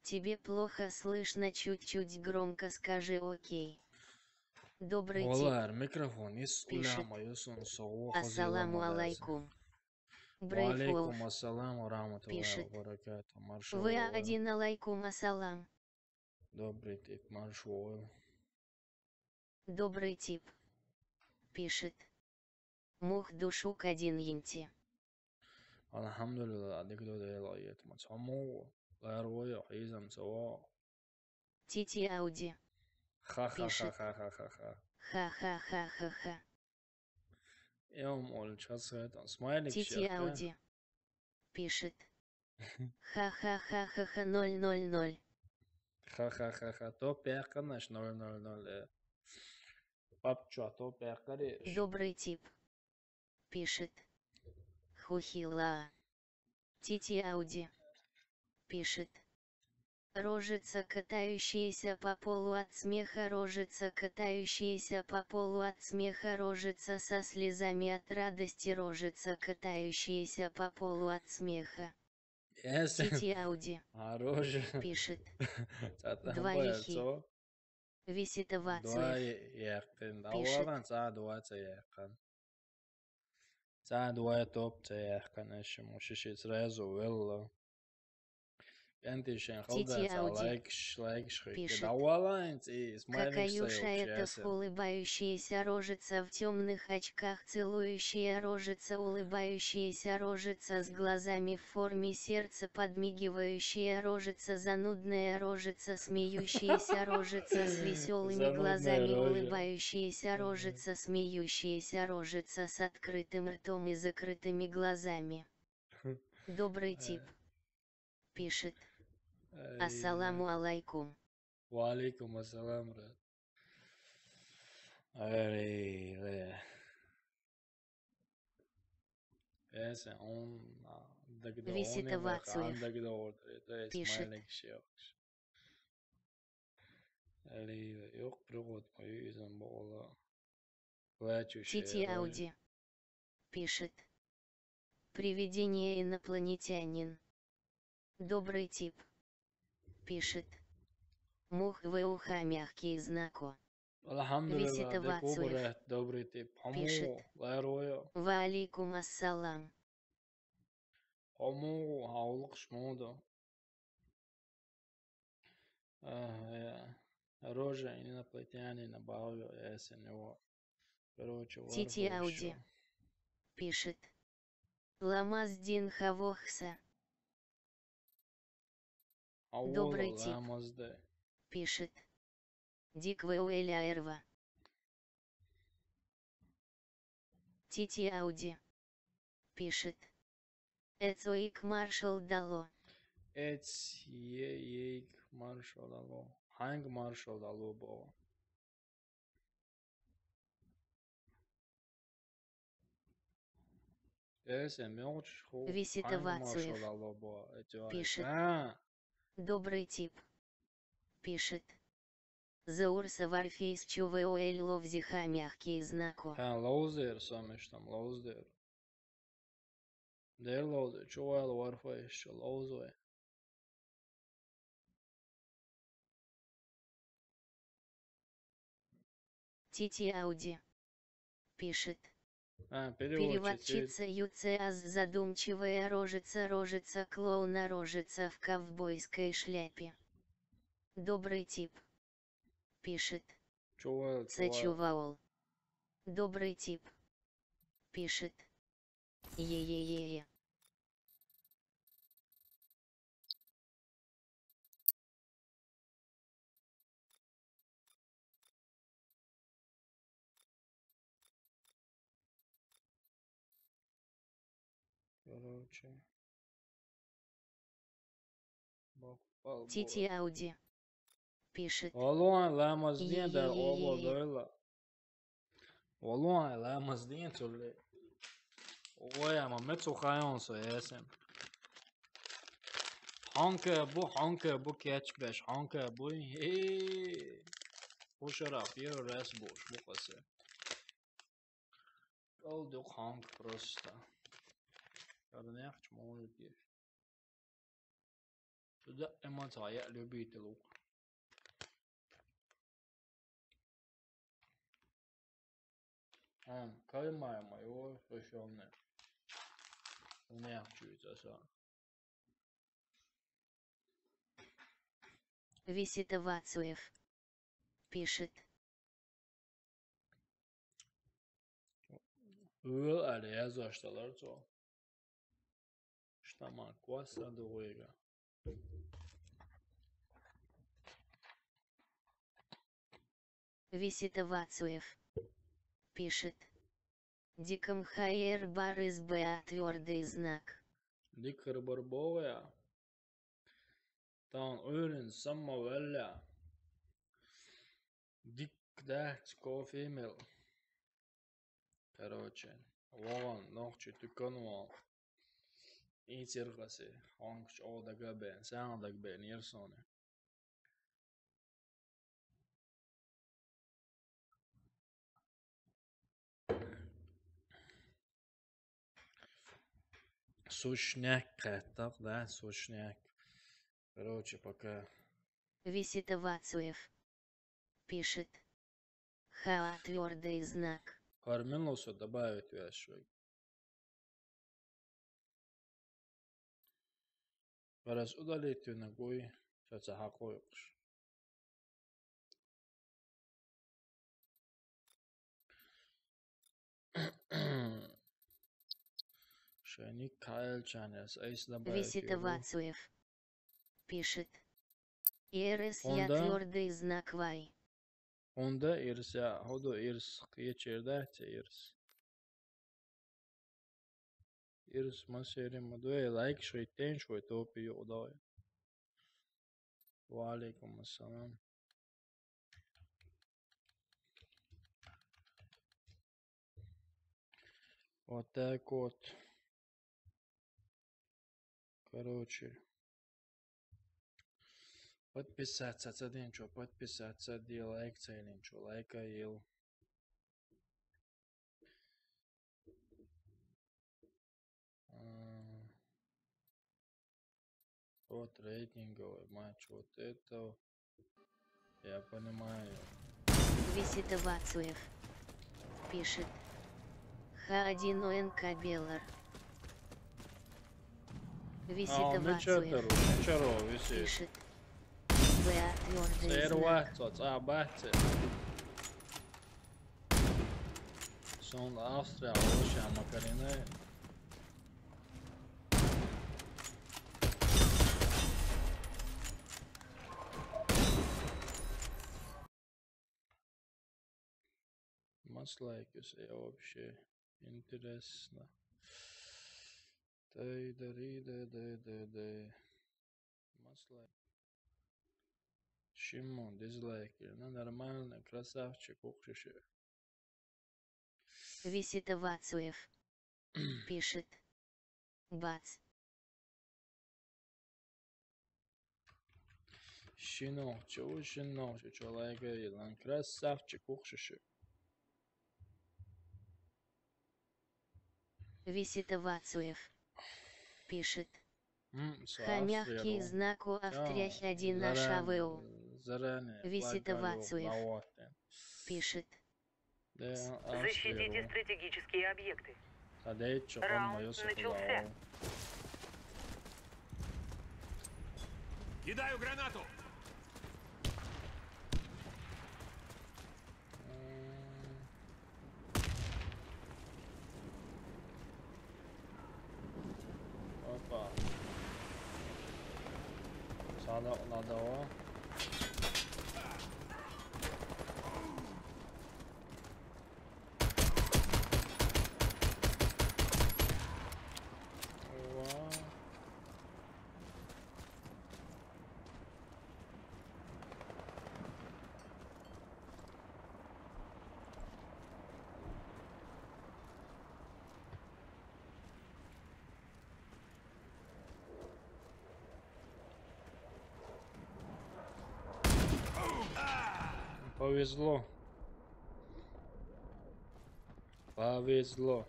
Тебе плохо слышно, чуть-чуть громко скажи, окей. Добрый тип. Валар, микрофон из Пишет. Уляма, Юсун, Соо, Ассаламу алейкум. Брейв Алейкум Волф. ассаламу рахматуллахи Пишет. ва баракату. Маршо. Вы один, алейкум ассалам. Добрый тип, маршо. Добрый тип пишет. Мух душук один инти. Алхамдулилла, адыгдо дела ет мацаму. Ларвоя хизам сава. Тити Ауди. Ха ха ха Пишет. Ха ха ха ха. Ха-ха-ха-ха-ха. Эм ол час это смайлик Тити щас, да? Ауди пишет. Ха-ха-ха-ха-ха ноль ноль ноль. Ха ха ха ха. Топ яккан наш ноль ноль ноль. Э. Папчо топ яккари. Добрый тип пишет. Хухила. Тити Ауди пишет. Рожица, катающаяся по полу от смеха, рожица, катающаяся по полу от смеха, рожица со слезами от радости, рожица, катающаяся по полу от смеха. Эс. Тити Ауди Хорош. Пишет. Цата Два хамба лихи. цо. Висита Два Вацуев. яхтен. Пишет. Давалан ца два ца яхан. Ца два топ ца яхан эшим ушиши сразу велла. Пентишен Тити халда ца Ауди. лайк ш- лайк шхи. Пишет. Давалан ц и смайлик Какаюша стоит это сейчас. улыбающаяся рожица в темных очках, целующая рожица, улыбающаяся рожица с глазами в форме сердца, подмигивающая рожица, занудная рожица, смеющаяся рожица с веселыми Занудная глазами, рожа. улыбающаяся рожица, смеющаяся рожица с открытым ртом и закрытыми глазами. Добрый тип. Пишет. Ай, Ассаламу алейкум. Ва алейкум ассалам, брат. Эй, ле. Эсэ, он, а, дагда Висит он, Авацуев. Ан дагда ордер, это пишет. Смайлик шиякш. Али, ёх, пригод, мою изен бола. Плачущая Тити роль. Ауди. Пишет. Привидение инопланетянин. Добрый тип. Пишет. Мух в ухо мягкий знако. Алхамдулилла, Висит Авацуев. Добрый тип. Пишет. Ва алейкум ассалам. Хому, хаулыкъ шмода. Э, рожа инопланетянина бао, эсэ, него. Короче, Тити Ауди. Пишет. Ламаз дин хавохса. Добрый тип. Пишет. Дик веуэля эрва. Тити Ауди. Пишет. Эцоик маршал дало. Эц е ейк маршал дало. Ханг маршал дало бо. Эсэ, мёч ху. Висит Авацуев. Пишет. А. Добрый тип. Пишет. Заур саварфейс чувео эль ловзиха мягкий знако. Ха, лоузер, самыш там лоузер. Дер лоузер, чувео варфейс, чу лоузер. Тити Ауди. Пишет. А, переводчица. Переводчица Юцеаз задумчивая рожица, рожица клоуна, рожица в ковбойской шляпе. Добрый тип. Пишет. Чувал, Ц чувал. Чувал. Добрый тип. Пишет. Е-е-е-е. Короче. Тити Ауди. Пишет. Олуан ламаз дин да оло дойла. Олуан ламаз дин цулли. Ой, ама ме цухайон со эсэм. Ханка бу, ханка бу кеч беш, ханка бу. Хе. Хушара первый раз буш, бу касе. Калдук ханк просто. Каднех чмо любишь. Туда эмоция любитель лук. А, калмаем его совершенно. У меня чуть это. Висит Авацуев. Пишет. Ыл али язуашталар цо. Штама кваса дугуйга. Висит Авацуев. Пишет. Диком хайер бар из Б А твёрдый знак. Дик хыр бар богая. Таун уйрен самма вэлля. Дик дээч кофе мел. Короче, воган нохчи тюкан воган. Ицергаси, хонгч о дага бен, сан дага бен, ерсоне. Сушняк каттак, да, сушняк. Короче, пока. Висит Авацуев. Пишет. Хаа твёрдый знак. Кармен лосо добавить вяшвей. Раз удалить на гой, сейчас ахакойкш. Шайник Кайл Чанес, айс добавить. Висит Авацуев. Пишет. Ерес я твёрдый знак вай. Онда ирс я, ходо ирс, кечерда те ирс. Ирс масери мадуэ лайк шой тен шой топи ёдай. Ва алейкум ассалам. Вот так вот. Короче. Подписаться, цадинчо, подписаться, делай лайк, цадинчо, лайка ел. А, Вот рейтинговый матч, вот это. Я понимаю. Висита Вацуев пишет. Х один О Н К Белар. А, Висита он ничего, Вацуев ничего, висит. пишет. Б А твёрдый знак. Сервацо, цабаце. Сон Австрия, Russia, Макарине. Маслайкус, я вообще интересно. Дай, дари, дай, дай, дай, дай. Маслайк. Шимон, дизлайк. Ну, нормально, красавчик, ухшише. Висита Вацуев пишет. Бац. Шино, чего шино, чего человека, и лан красавчик, ухшише. Висита Вацуев пишет. М, со Хомяк Австрия, кий ро. знак у Австрия Чё, один наш заран-, А В О. Заранее. Висита благаю Вацуев лаотен. Пишет. Да, Защитите Австрия, ро. Стратегические объекты. Та дечо, Раунд он моё начался. соколао. Кидаю гранату! М. Опа. Сада надо. Ва. Повезло. Повезло.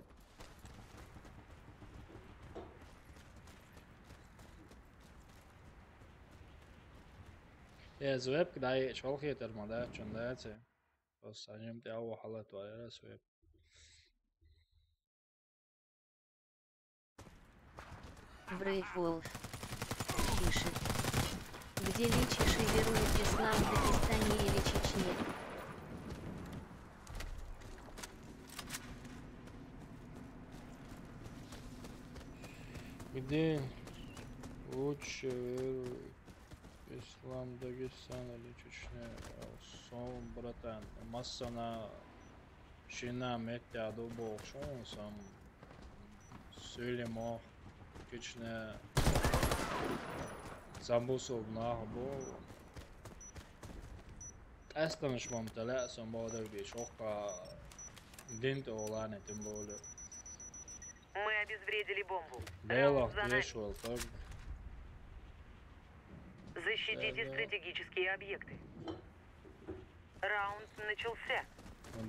Э, звеб кдай шолхи термода чундайцы. Ос аним тяу халат вайра свеб. Брейв Волф пишет. Где лечишь и вернуть ислам в Дагестане или Чечне? Где лучше верует ислам, Дагестан или Чечня? Сон, братан, массана шина меття дубок шон сам сюлемо Чечня забусул нахбо. Эстан шмам тале сон бодаг ди шока динт олане тем более. Мы обезвредили бомбу. Бело, Раунд за нами. дешвал, так. Защитите Да, да. Стратегические объекты. Раунд начался.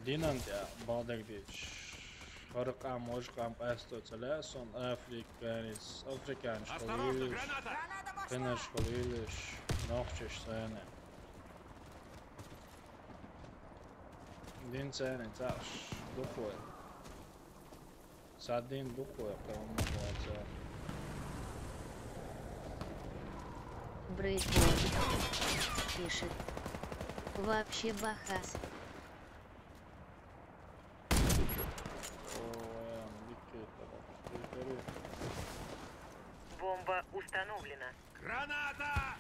Динан тя бодаг ди. Харкам, ожкам эсто тале сон африканец, африканец Осторожно, школилыш, граната! кенеш школилыш, нохчеш сене. Дин сене таш духой. Садин духой, прям называется. Брейв Волф пишет. Вообще бахас. Ой, дикий, так, территория. Бомба установлена. Граната!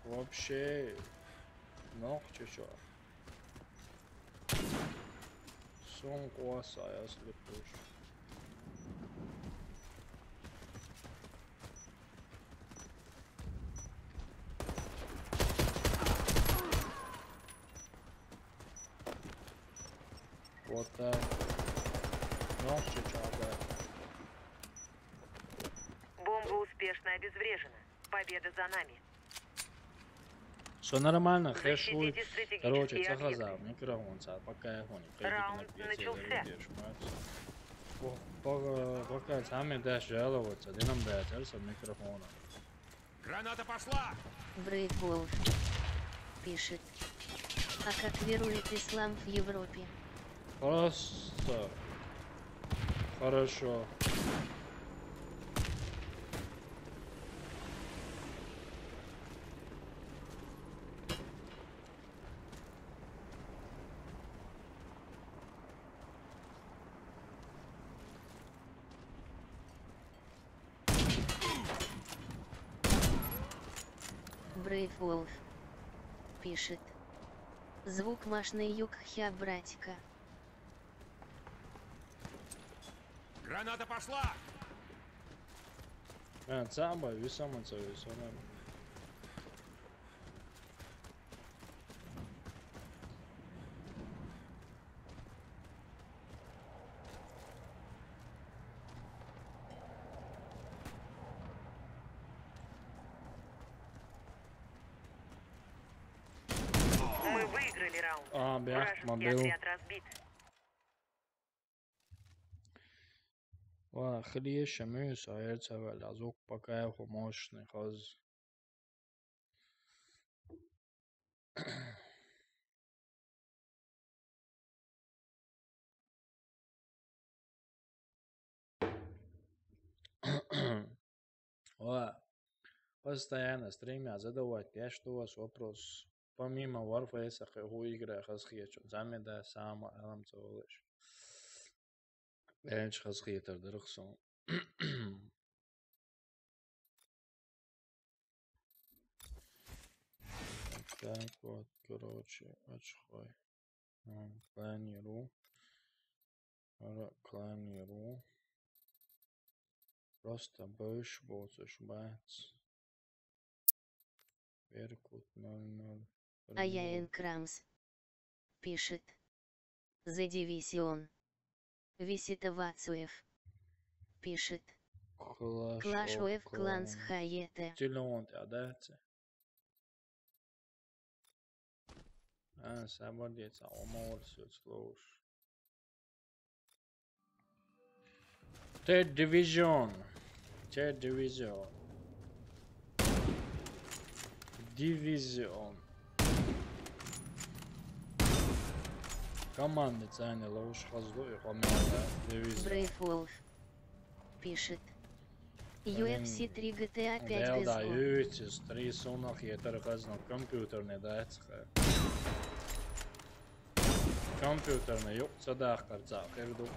Вообще, нохче чё? Сон кваса, я слепыш. Вот так. Бомба успешно обезврежена. Победа за нами. Всё нормально, хэш луч. Короче, цахаза, микрофон ца, пока я хони. Раунд начался. Пока, пока сами даш жаловаться, динам даш, со микрофона. Граната пошла! Брейвволф пишет. А как верует ислам в Европе? Просто. Хорошо. Брейвволф пишет. Звук машины юг хя братика. Граната пошла! А, цаба, висома ца, висома. Мы выиграли раунд. А, бях, Вражеский мобил. Отряд разбит. Ва, хилиешамы, саерцавал, азук пока я хо мощный, хаз. Ва, постоянно стримя задавать, я что у вас вопрос? Помимо Warface, какой игры хасхиечун? Замеда сама, алам цавалыш. Энч хасхиетер дырхсон. Так вот, короче, очхой. Кланиру. Ара кланиру. Просто бэш боцыш бац. Беркут ноль ноль. А я Энкрамс пишет. The Division. Виситовацуев пишет. Clash of Clans хайете. Тюльон ты, а да, це? А, сабардец, а омор сюц лоуш. Third Division. Third Division. Division. Команды цайны лоуш хазлу и хомяда. Division. Брейвволф пишет. UFC три GTA пять Гэл да, без UFC три сонах етер хазна компьютерный да, цха. Компьютерный, ёк, цадах карца, херду.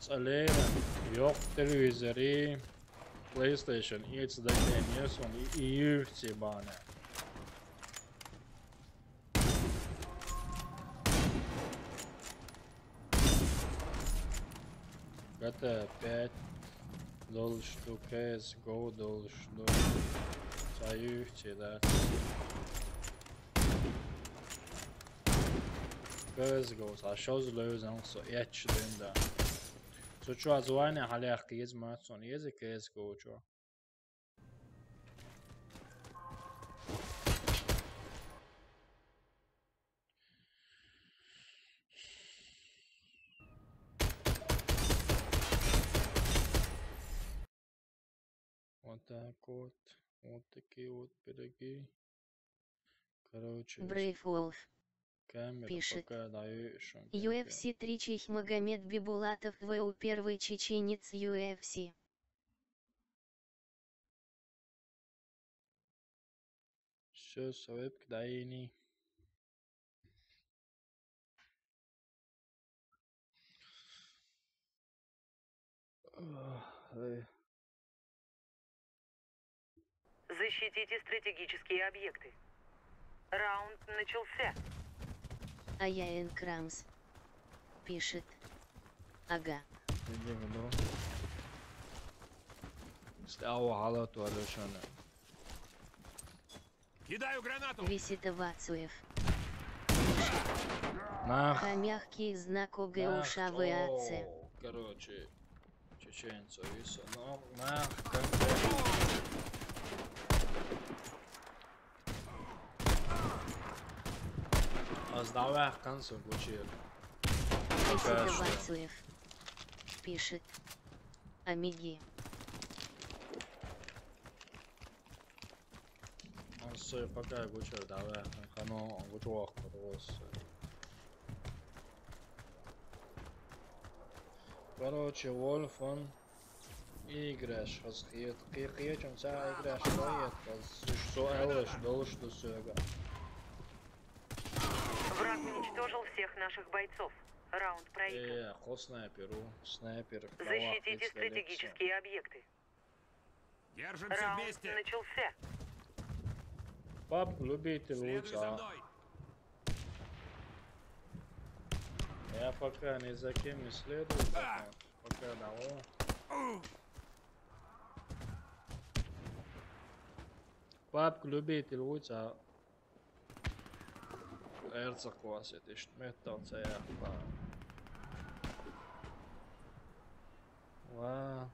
Цалера, ёк, телевизори, PlayStation, и цадах, и UFC бана. GTA пять должен, что C S G O должен, что союзте, да. C S G O, а что за lösung, so jetzt denn da. So чё звание халях киз мат сон, езы C S G O чё. Вот так вот. Вот такие вот пироги. Короче, Брейвволф камера пишет. Пока даю шум. UFC три Чехмагомед Бибулатов В У первый чеченец UFC. Все, свепк даини. Ой. Защитите стратегические объекты. Раунд начался. А я Энкрамс пишет. Ага. Иди в игру. Слава халату алешана. Кидаю гранату! Виситовацуев. Nah. Хомяк из знак Nah, ОГУШВАЦ. Короче, чеченцев и всё. Ну, nah, как бы. Аз давай концу гучир. Висита Конечно. Вацуев пишет. Амиги. Он сой пока гучир, давай. Хано, он гучуах, просто. Короче, Вольф, он играешь, хасхиет. Кикиет, он ся играешь, хасхиет. Хас, что элэш, долш до сёга. Враг уничтожил всех наших бойцов. Раунд проигран. Э, хо снайперу, снайпер. Защитите стратегические объекты. Держимся Раунд вместе. Начался. Пап, любитель Следуй за луца. Мной. Я пока ни за кем не следую, пока, пока давай. Пап, любитель луца. Эрца классит, ишт метал цеяхпа. Ва.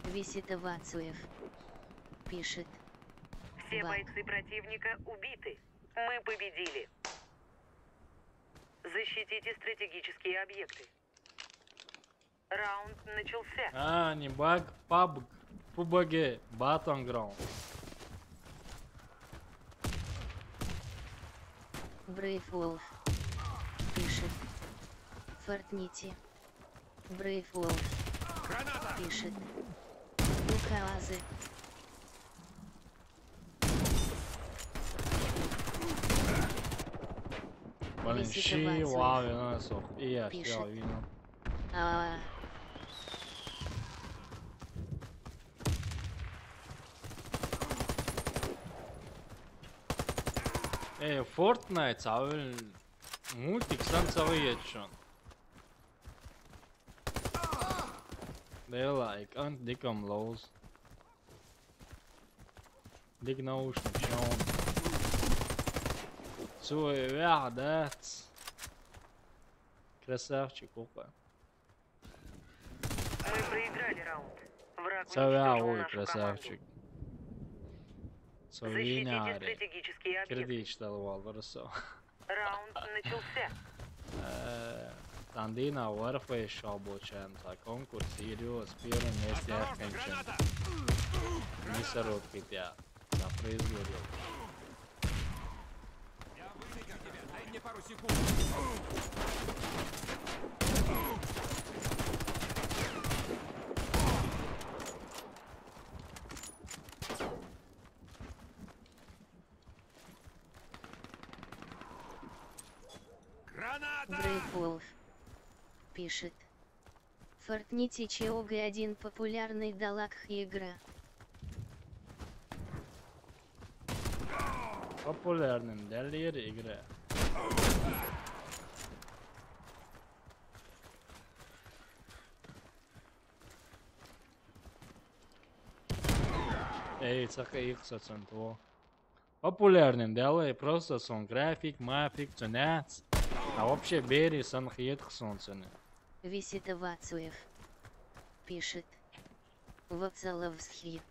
Висита Вацуев пишет. Все Бак. Бойцы противника убиты. Мы победили. Защитите стратегические объекты. Раунд начался. А, не баг, пабг. Пубаге, Battleground. Брейв Волф пишет. Фортнити. Брейв Волф пишет. Указы. Блин, Висита щи, Вацуев. Вау, я на сох. И я Пишет. сел вину. А. Э, Fortnite, а вы мультик сам целый ечон. They like, and they come lows. Dig наушник, чё он? Цуэ вяха, да? Красавчик, опа. Мы проиграли раунд. Враг Цавя, уничтожил ой, нашу красавчик. Команду. Защитите Совиняре. Стратегические объекты. Кредит что давал, хорошо. Раунд начался. Э, Тандина Warface шабочен, та конкурс Ирио с первым месте Осторожно, Ахенчен. Граната! Не сорок пятья. Запрыгнули. Я вылечу тебя. Дай мне пару секунд. Граната! Брейв Волф пишет. Фортнити Чиога один популярный далак игра. Популярным дальше игра. Эй, цака их сацентво. Популярным дальше просто сон график, мафик, ценец. А вообще бери сан хиет хсон цене. Висита Вацуев пишет. Вацаловский.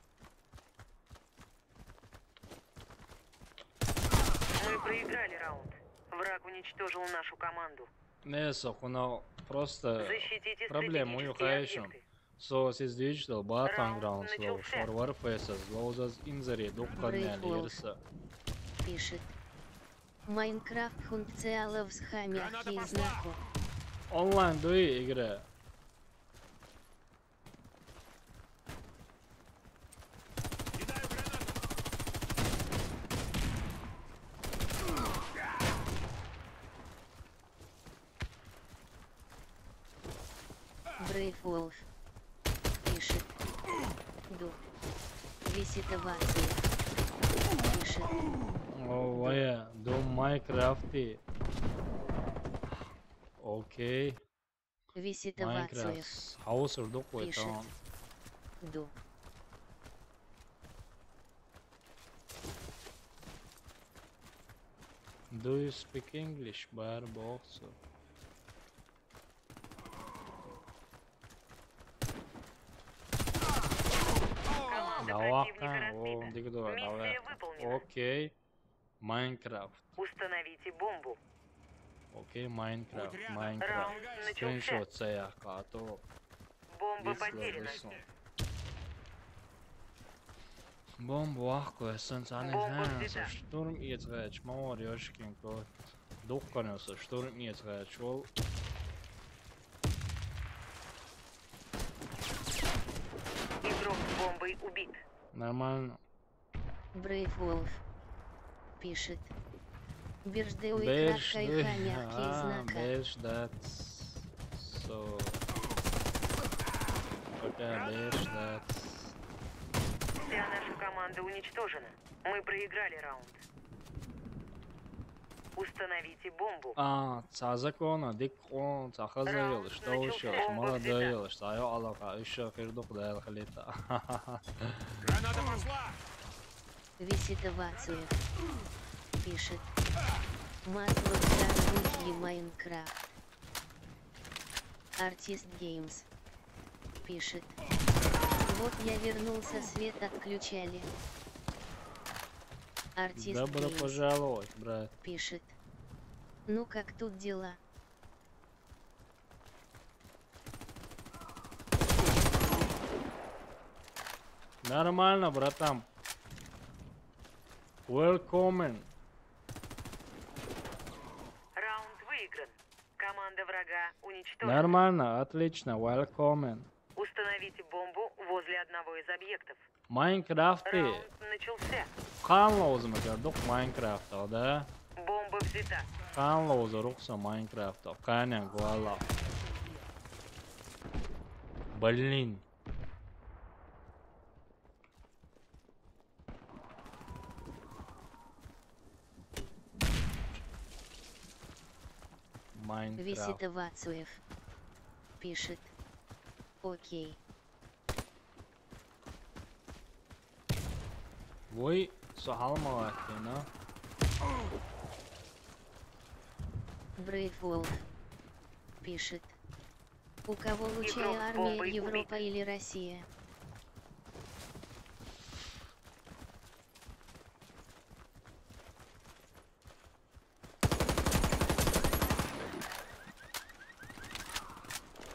Мы проиграли раунд. Враг уничтожил нашу команду. Не, сокуна просто Защитите проблема у стратегические Юхаишин. Объекты. So, es ist Deutschland, Battlegrounds, Раунд lo, начался. Short Warfare, as low as Inzere, Dukkan, Brave Wolf. Лирса. Пишет. Майнкрафт функциалов с хомяки знаку. Онлайн дуи игра. Брейв Волф пишет. Ду. Висита Вацуев пишет. О, вая, до Майнкрафти. Окей. Висит Вацуев. Minecraft. Хаус урдук кой пишет. Тамам. Ду. Do you speak English? Бар боксу. Давака, о, дигдо, давай. Окей. Майнкрафт. Установите бомбу. Окей, Майнкрафт, Майнкрафт. Раунд начался. Скриншот саяхка, а то бомба потеряна. Бомба вахку, эсен сани. Бомба взята. Штурм иецгеч, мамор ёшкин кот. Духканёса, штурм иецгеч, ол. Игрок с бомбой убит. Нормально. Brave Wolf пишет. Бежды у экрана кайха мягкий знака. Беждат. Со. Пока беждат. Вся наша команда уничтожена. Мы проиграли раунд. Установите бомбу. А, ца закона, дик он, ца хаза ёлыш, та уш ёлыш, молодой ёлыш, ца ё алака, уш ё кирдук да эл халита. Граната пошла! Висит Вацуев пишет. Масло в духе Майнкрафт. Артист Геймс пишет. Вот я вернулся, свет отключали. Артист Добро Геймс пожаловать, брат. Пишет. Ну как тут дела? Нормально, братан. Welcome. Раунд выигран. Команда врага уничтожена. Нормально, отлично, welcome. Установите бомбу возле одного из объектов. Майнкрафт. Раунд начался. Канла узма кёрдюк Майнкрафт, да? Бомба взята. Канла уза рухса Майнкрафт, канен гуала. Блин. Майнкрафт. Висит Вацуев пишет. Окей. Вой, сахал малатина. Brave Wolf пишет. У кого лучшая армия, Европа или Россия?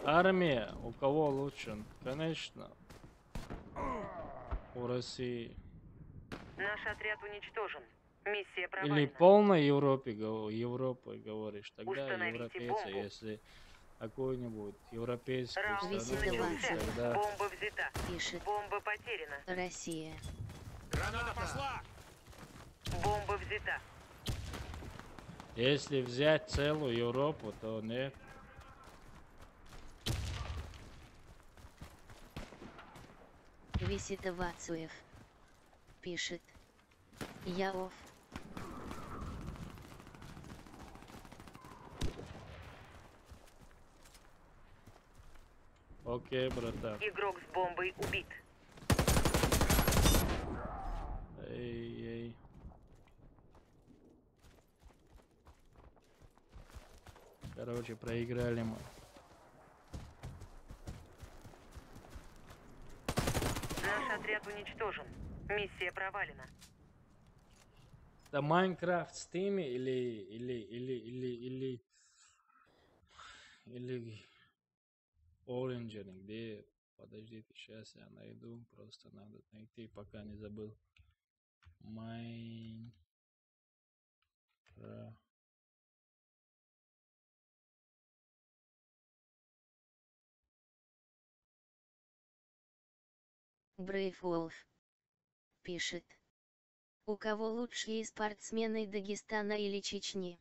Армия у кого лучше? Конечно. У России. Наш отряд уничтожен. Миссия провалена. Или полной Европе, гов- Европой говоришь, тогда европейцы, если какой-нибудь европейский страну, тогда... Бомба взята. Пишет. Бомба потеряна. Россия. Граната пошла! Бомба взята. Если взять целую Европу, то нет. Висит Вацуев пишет. Я оф. Окей, братан. Игрок с бомбой убит. Эй, эй. Короче, проиграли мы. Наш отряд уничтожен. Миссия провалена. Это Майнкрафт в Стиме или, или, или, или, или, или Оранжеринг, где? Подождите, сейчас я найду. Просто надо найти, пока не забыл. Майнкрафт. Brave Wolf пишет. У кого лучшие спортсмены Дагестана или Чечни?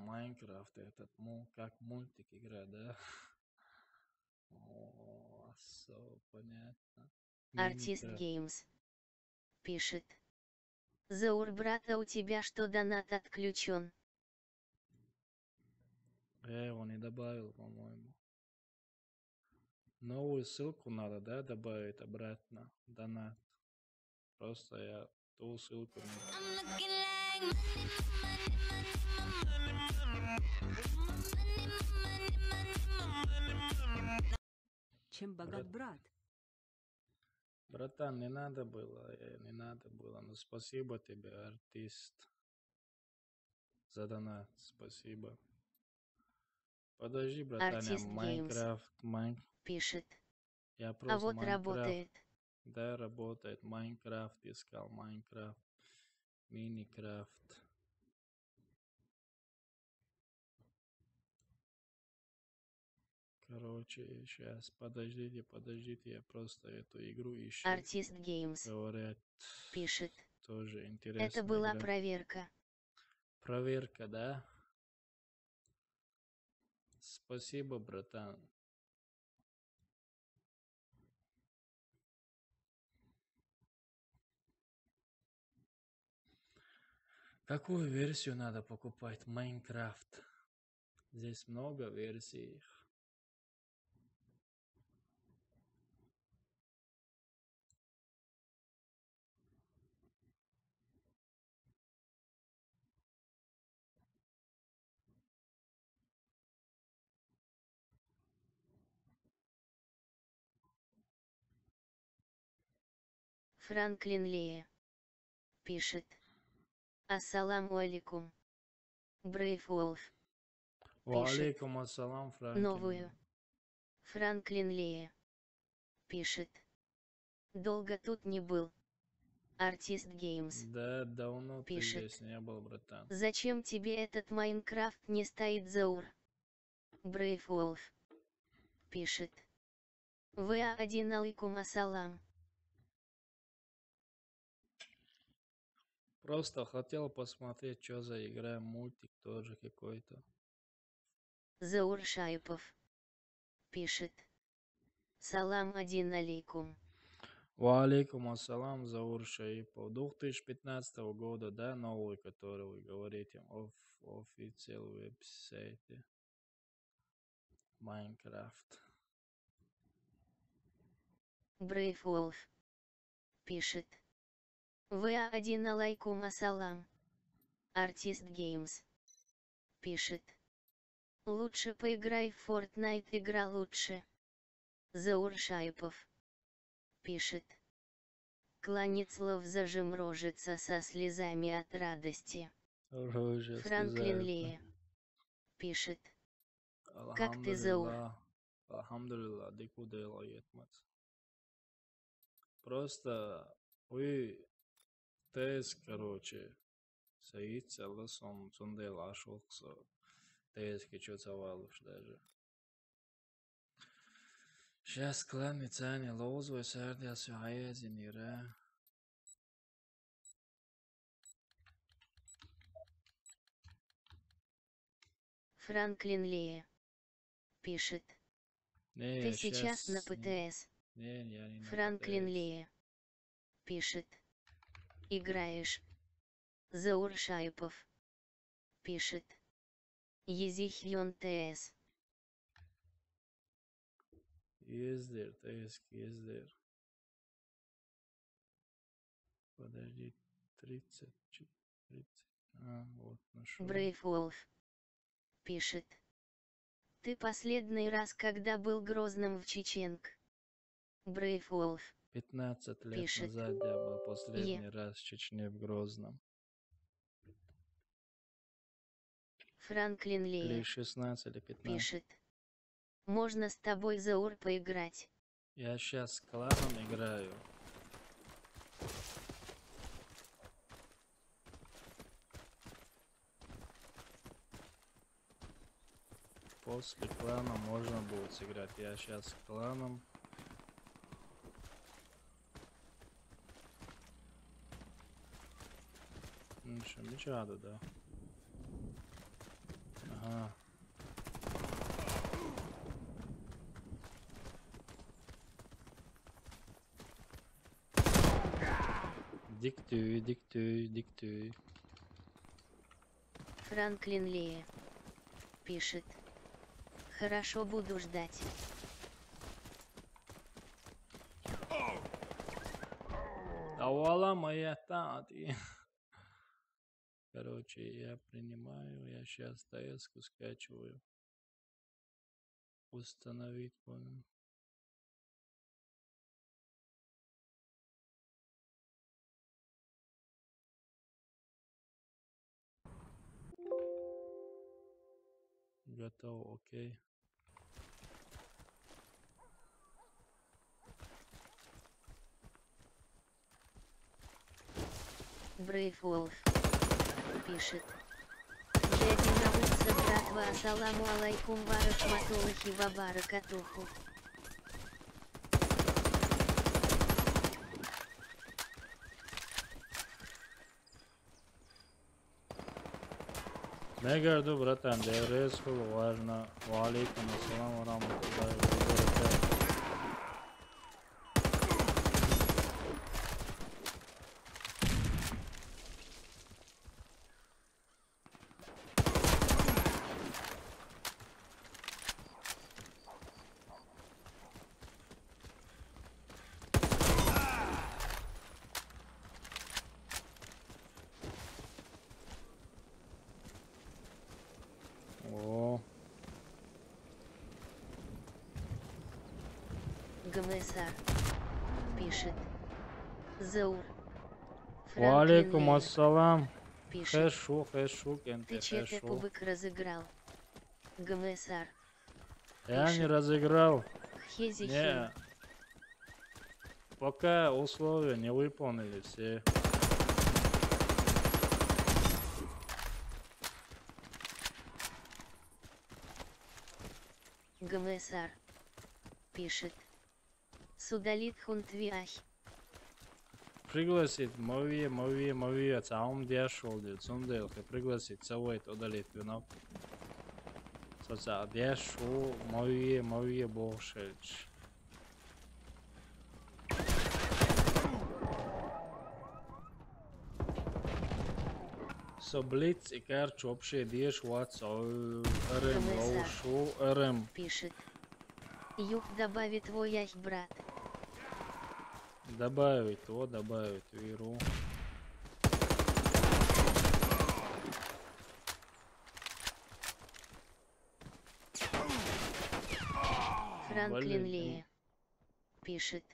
Майнкрафт этот, ну, как мультик игра, да? О, всё понятно. Артист Миникрафт. Геймс пишет. Заур, брат, а у тебя что, донат отключен? Я его не добавил, по-моему. Новую ссылку надо, да, добавить обратно? Донат. Просто я ту ссылку не... I'm looking like money, money, money, money, money, money, money, money, money, money. Чем богат брат? Братан, не надо было, э, не надо было. Ну, спасибо тебе, артист, за донат. Спасибо. Подожди, братан, я Артист Геймс. Майнкрафт, Майн... Пишет. Я А просто вот Майнкрафт. Работает. Да, работает. Майнкрафт искал, Майнкрафт. Миникрафт. Короче, сейчас, подождите, подождите, я просто эту игру ищу. Артист Геймс Говорят, пишет. тоже интересно. Это была проверка. Проверка, да? Спасибо, братан. Какую версию надо покупать? Майнкрафт. Здесь много версий. Франклин Лея пишет. Ассаламу алейкум. Брейв Уолф. Ва алейкум ассалам, Франклин. Новую. Франклин Лея пишет. Долго тут не был. Артист Геймс. Да, давно ты Пишет. Здесь не был, братан. Зачем тебе этот Майнкрафт не стоит, Заур? Брейв Уолф пишет. Вы один алейкум ассалам. Просто хотел посмотреть, что за игра, мультик тоже какой-то. Заур Шаипов пишет. Салам один алейкум. Ва алейкум ассалам, Заур Шаипов. Две тысячи пятнадцатого года, да, новый, который вы говорите, оф, официал веб-сайты. Майнкрафт. Брейв Уолф пишет. Вы один алейкум ассалам. Артист Геймс пишет. Лучше поиграй в Fortnite, игра лучше. Заур Шаипов пишет. Кланец лов зажим рожица со слезами от радости. Рожа Франклин слезами. Лея пишет. Как ты, Заур? Алхамдулилла. Алхамдулилла, дикудел оетмац. Просто уй тез, короче, саит салласон, сондел ашок со. Тез ки чё цавалуш даже. Сейчас клан мицани лоуз вой сардя сё аязинира. Франклин Лея пишет. Не, Ты сейчас на щас П Т С. Не, я не на Франклин П Т С. Лея пишет. Играешь. Заур Шаипов пишет. Езихьон Т С. Ездер, тез ки ездер. Подожди, тридцать, чи-, тридцать. А, вот, нашёл. Брейв Уолф пишет. Ты последний раз когда был Грозным в Чеченк? Брейв Уолф Пятнадцать лет пишет. Назад я был последний раз в Чечне, в Грозном. Франклин Или Лея шестнадцать, или пятнадцать. пишет. Можно с тобой, Заур, поиграть? Я сейчас с кланом играю. После клана можно будет сыграть. Я сейчас с кланом. Ну что, мечада, да. Диктуй, диктуй, диктуй. Франклин Лея пишет. Хорошо, буду ждать. Давала моя тати. Короче, я принимаю, я сейчас ТС-ку скачиваю. Установить понял. Готово, окей. Брейв Волф пишет. Дядя на улице, братва, ассаламу алейкум ва рахматуллахи ва баракатуху. Мегарду, братан, деврез хул, важно. Ва алейкум ассалам ва рахматуллахи ва баракатух. О. ГМСА пишет. Заур. Ва алейкум Франклин ассалам. пишет. Хэшу, хэшу, кенте, Ты чё ты хэшу. Кубок разыграл? ГМСА. Я не пишет. Разыграл. Хези Не. Пока условия не выполнили все. ГМСА пишет. Судалит хунтвиах. Пригласить, мове, мове, мове, цаум дяшол, децун делхе, пригласить, цавайт, удалить винок. Соца дяшу, мове, мове, бошельч. Со блиц и карч вообще деш вац, РМ, ГМСА. Лаушу, РМ. Пишет. Юг, добавит твой ях, брат. Добавить, то добавить, виру. Франклин Блин. Лея пишет.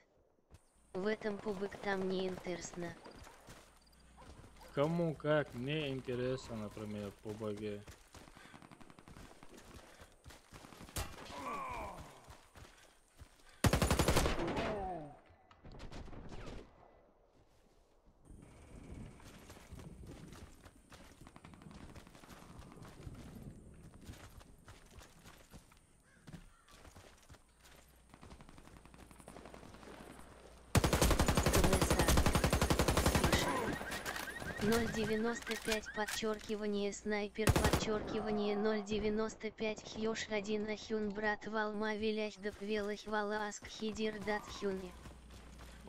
В этом пубык там не интересно. Кому как, мне интересно, например, по БГ. ГМСА пишет. Ноль девяносто пять подчеркивание снайпер подчеркивание ноль девяносто пять хьёш один ахюн брат валма велях доп велых вала аск хидир дат хюни.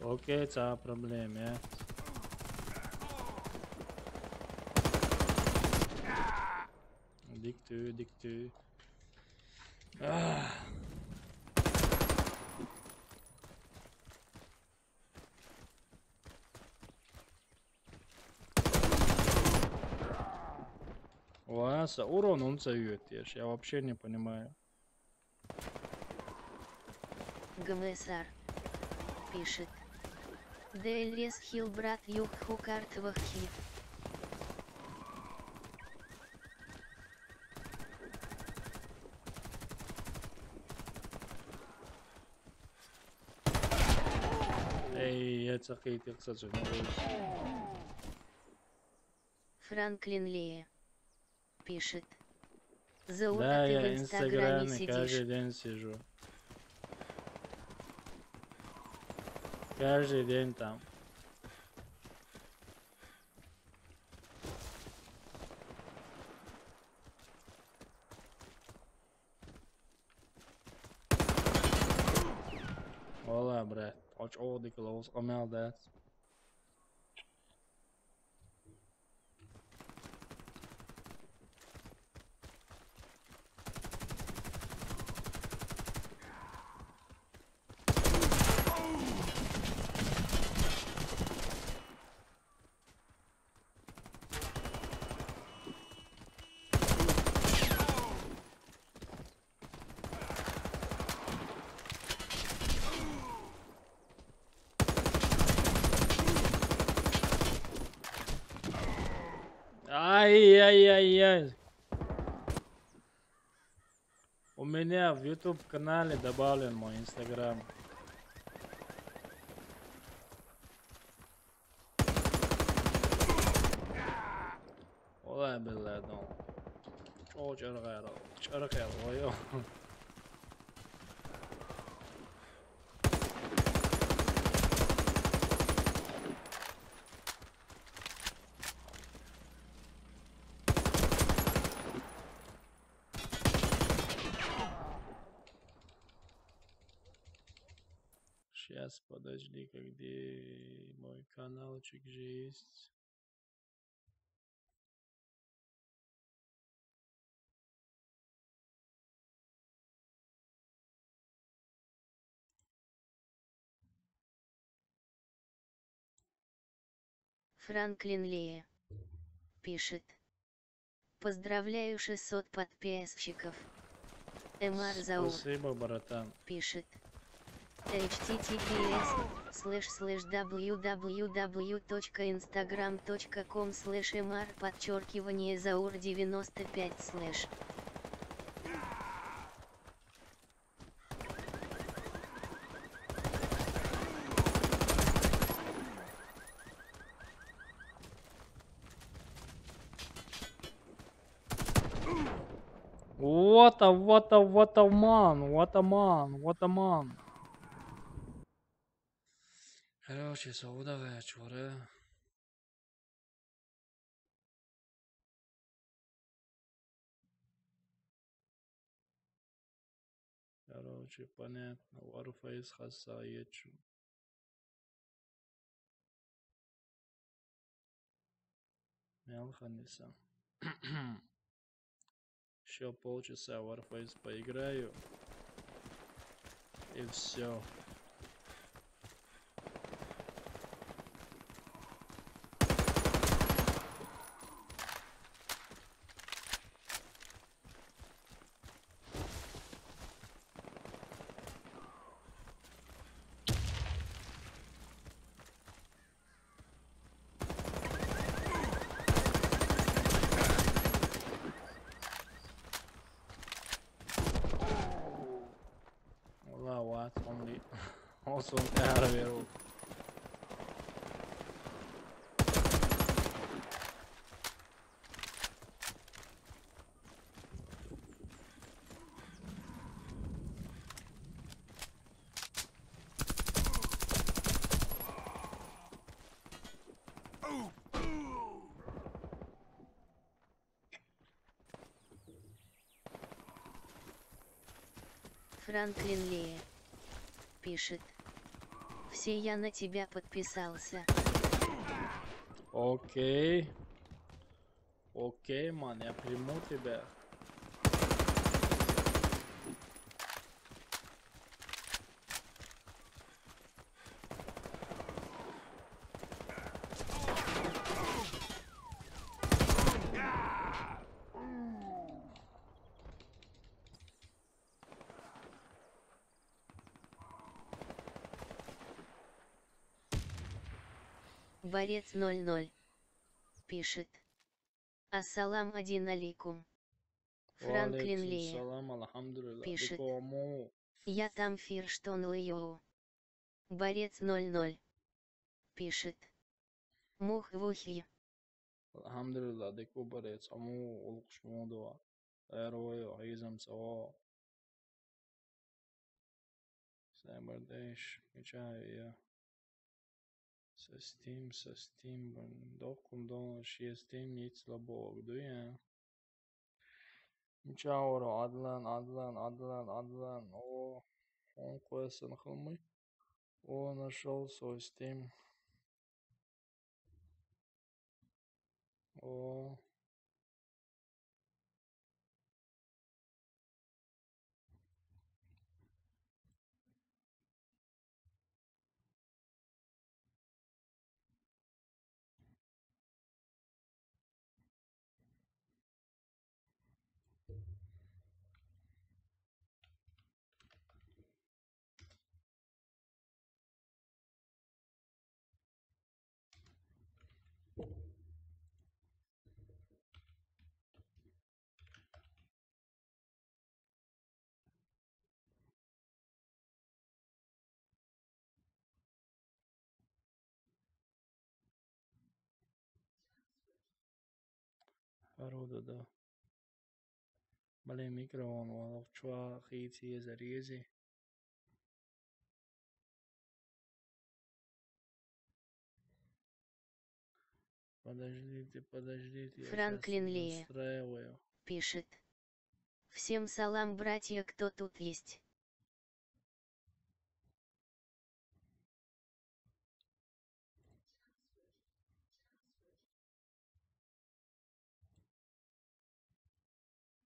Окей, ца проблема, я. Диктуй, диктуй. Ах. Васа, урон он советуешь, я вообще не понимаю. ГМСА пишет. Делес хил брат юг хукарт вахи. Эй, я цахи текса цугу. Франклин Лея пишет. Заур, Да, а ты я в в Инстаграме Инстаграме каждый сидишь? День сижу. Каждый день там. Вала, брат, оч о дикла ос амел да. Ай-яй-яй-яй. У меня в YouTube канале добавлен мой Instagram. Валлай билла, дон. Чо чаргайро, чаргайро, ой. Сейчас, подожди, как где мой каналчик же есть. Франклин Лея пишет: «Поздравляю, шестьсот подписчиков». Эмар Заур Спасибо, братан. Пишет: H T T P S слэш слэш W W W точка instagram точка com слэш M R подчеркивание Заур девяносто пять слэш. What a, what a, what a man, what a man, what a man. Короче, сауда ве чоре. Короче, понятно. Warface хаса ечу. Мелханиса. Еще полчаса Warface поиграю. И все. Валлай, ват, он ли. Он сон, я верю. Франклин Лея пишет: «Все, я на тебя подписался». Окей. Окей, ман, я приму тебя. Борец ноль ноль пишет: «Ассалам один алейкум». Франклин Лея салам, альхамдулилла. Пишет: «Я там фирштон лыйоу». Борец ноль ноль пишет: «Мух вухи». Альхамдулилла, деку борец, аму улкшмудо. Эрой, айзам сао. Сэмэрдэш, мича я. Со Steam, со Steam, блин, дохкум дон, ши Steam, ниц лабо, дуя. Мича оро, адлан, адлан, адлан, адлан, о, он квест хылмый. О, нашёл свой Steam. О. Народу, да. Блин, микрофон валах чуа хийци еза рези. Подождите, подождите, я щас Франклин Ли настраиваю. Пишет. Всем салам, братья, кто тут есть?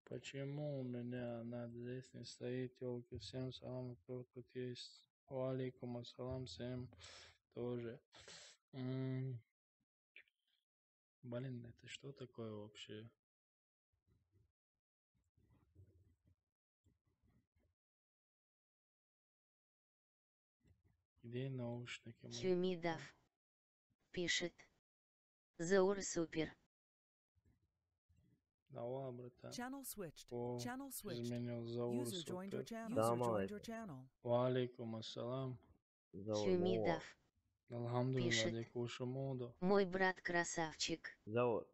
Почему у меня над здесь не стоит тёлки? Всем салам, кто тут есть. Ва алейкум ассалам, всем тоже. М, Блин, это что такое вообще? Где наушники мои? Хюмидов пишет. Заур супер. Давай, братан. Channel switched. О, Channel switched. Изменил Заур супер. User joined your channel. Салам алейкум. Ва алейкум ассалам. Заур, Хюмидов пишет. Алхамдулилла, дик ушу муду. Мой брат красавчик. Заур.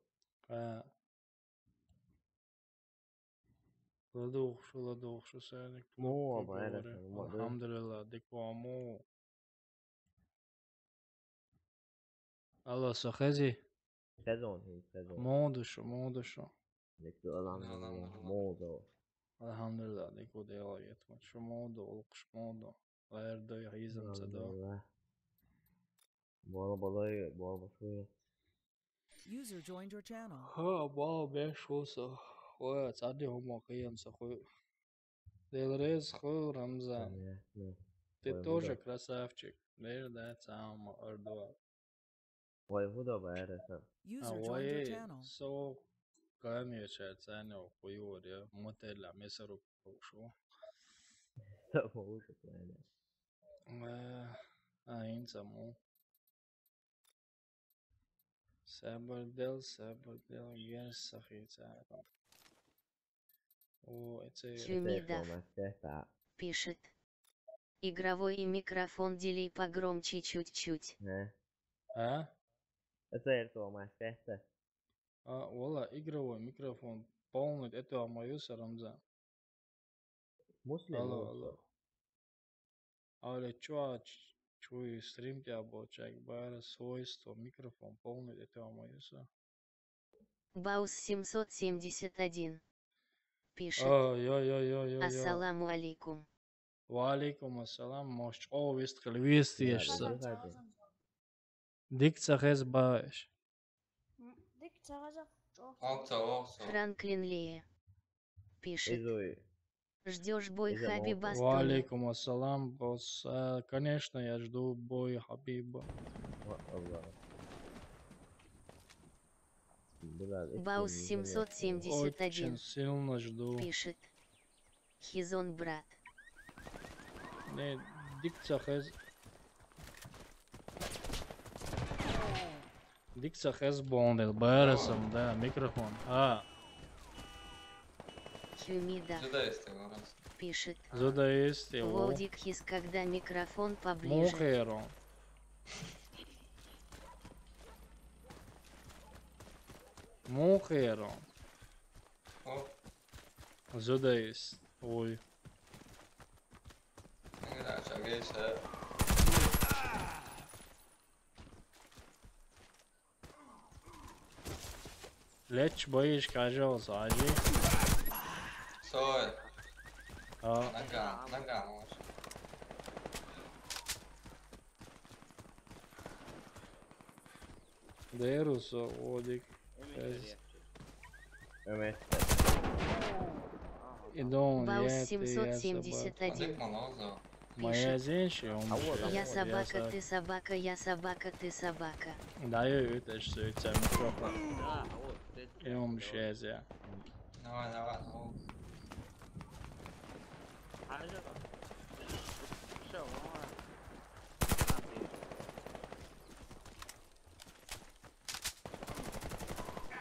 Ладугъшу, ладугъшу, саник. Му, абайра. Алхамдулилла, дик ва му. Алло, со хези? Хезон, хи, хезон. Муду шу, муду шу. Дик ду, алхамдулилла. Алхамдулилла. Муду. Алхамдулилла, дик ва дела етма. Шу муду, улуш муду. Гъайр ду, хизам са ду. Алхамдулилла. Бала балай, бала башуя. User joined your channel. Ха, бала беш хуса. Хуя, цади хума киян са хуй. Дел рез ху, Рамзан. Понятно. Ты тоже красавчик. Дер да цама ордуа. Вай, худа байра са. User joined your channel. Со камера ча цаню хуюр я. Мотелла месару шу. Са хуюр я. Э, а, инца му. Сабр дел, сабр дел, гер сахица. О, это Хюмидов пишет. Игровой микрофон дели погромче чуть-чуть. Не. А? Это это у нас это. А, вала, игровой микрофон полный, это у моё, Рамзан. Муслим. Алло, алло. Алло, чё, ч-, чё, стрим тебя был, человек, бара, свойство, микрофон полный, это у моё, всё. Баус семьсот семьдесят один пишет. Ой, ой, ой, ой, ой, ой. Ассаламу алейкум. Ва алейкум ассалам, мощ. О, вист хил, вист еш са. Дик ца хез баиш. Дик ца хез. Окса, окса. Франклин Лия пишет. Ждёшь бой Хабиба? Ва алейкум ассалам, босс. А, конечно, я жду бой Хабиба. Баус семьсот семьдесят один. Очень сильно жду. Пишет. Хизон, брат. Не, дик ца хез. Дик ца хез бондел, барасам, да, микрофон. А. Хюмидов пишет. Зуда есть, Лоренс. Вовдик хиз, когда микрофон поближе. Мухеро. Мухеро. О. Зуда есть. Ой. Леч боишь, кажется, аджи. Стой. А. Нога, нога, может. Дерусо, Владик. Баус семьсот семьдесят один. Моя женщина, он. Я собака, ты собака, я собака, ты собака. Да, я это что, это микрофон. И он сейчас я. Давай, давай, давай.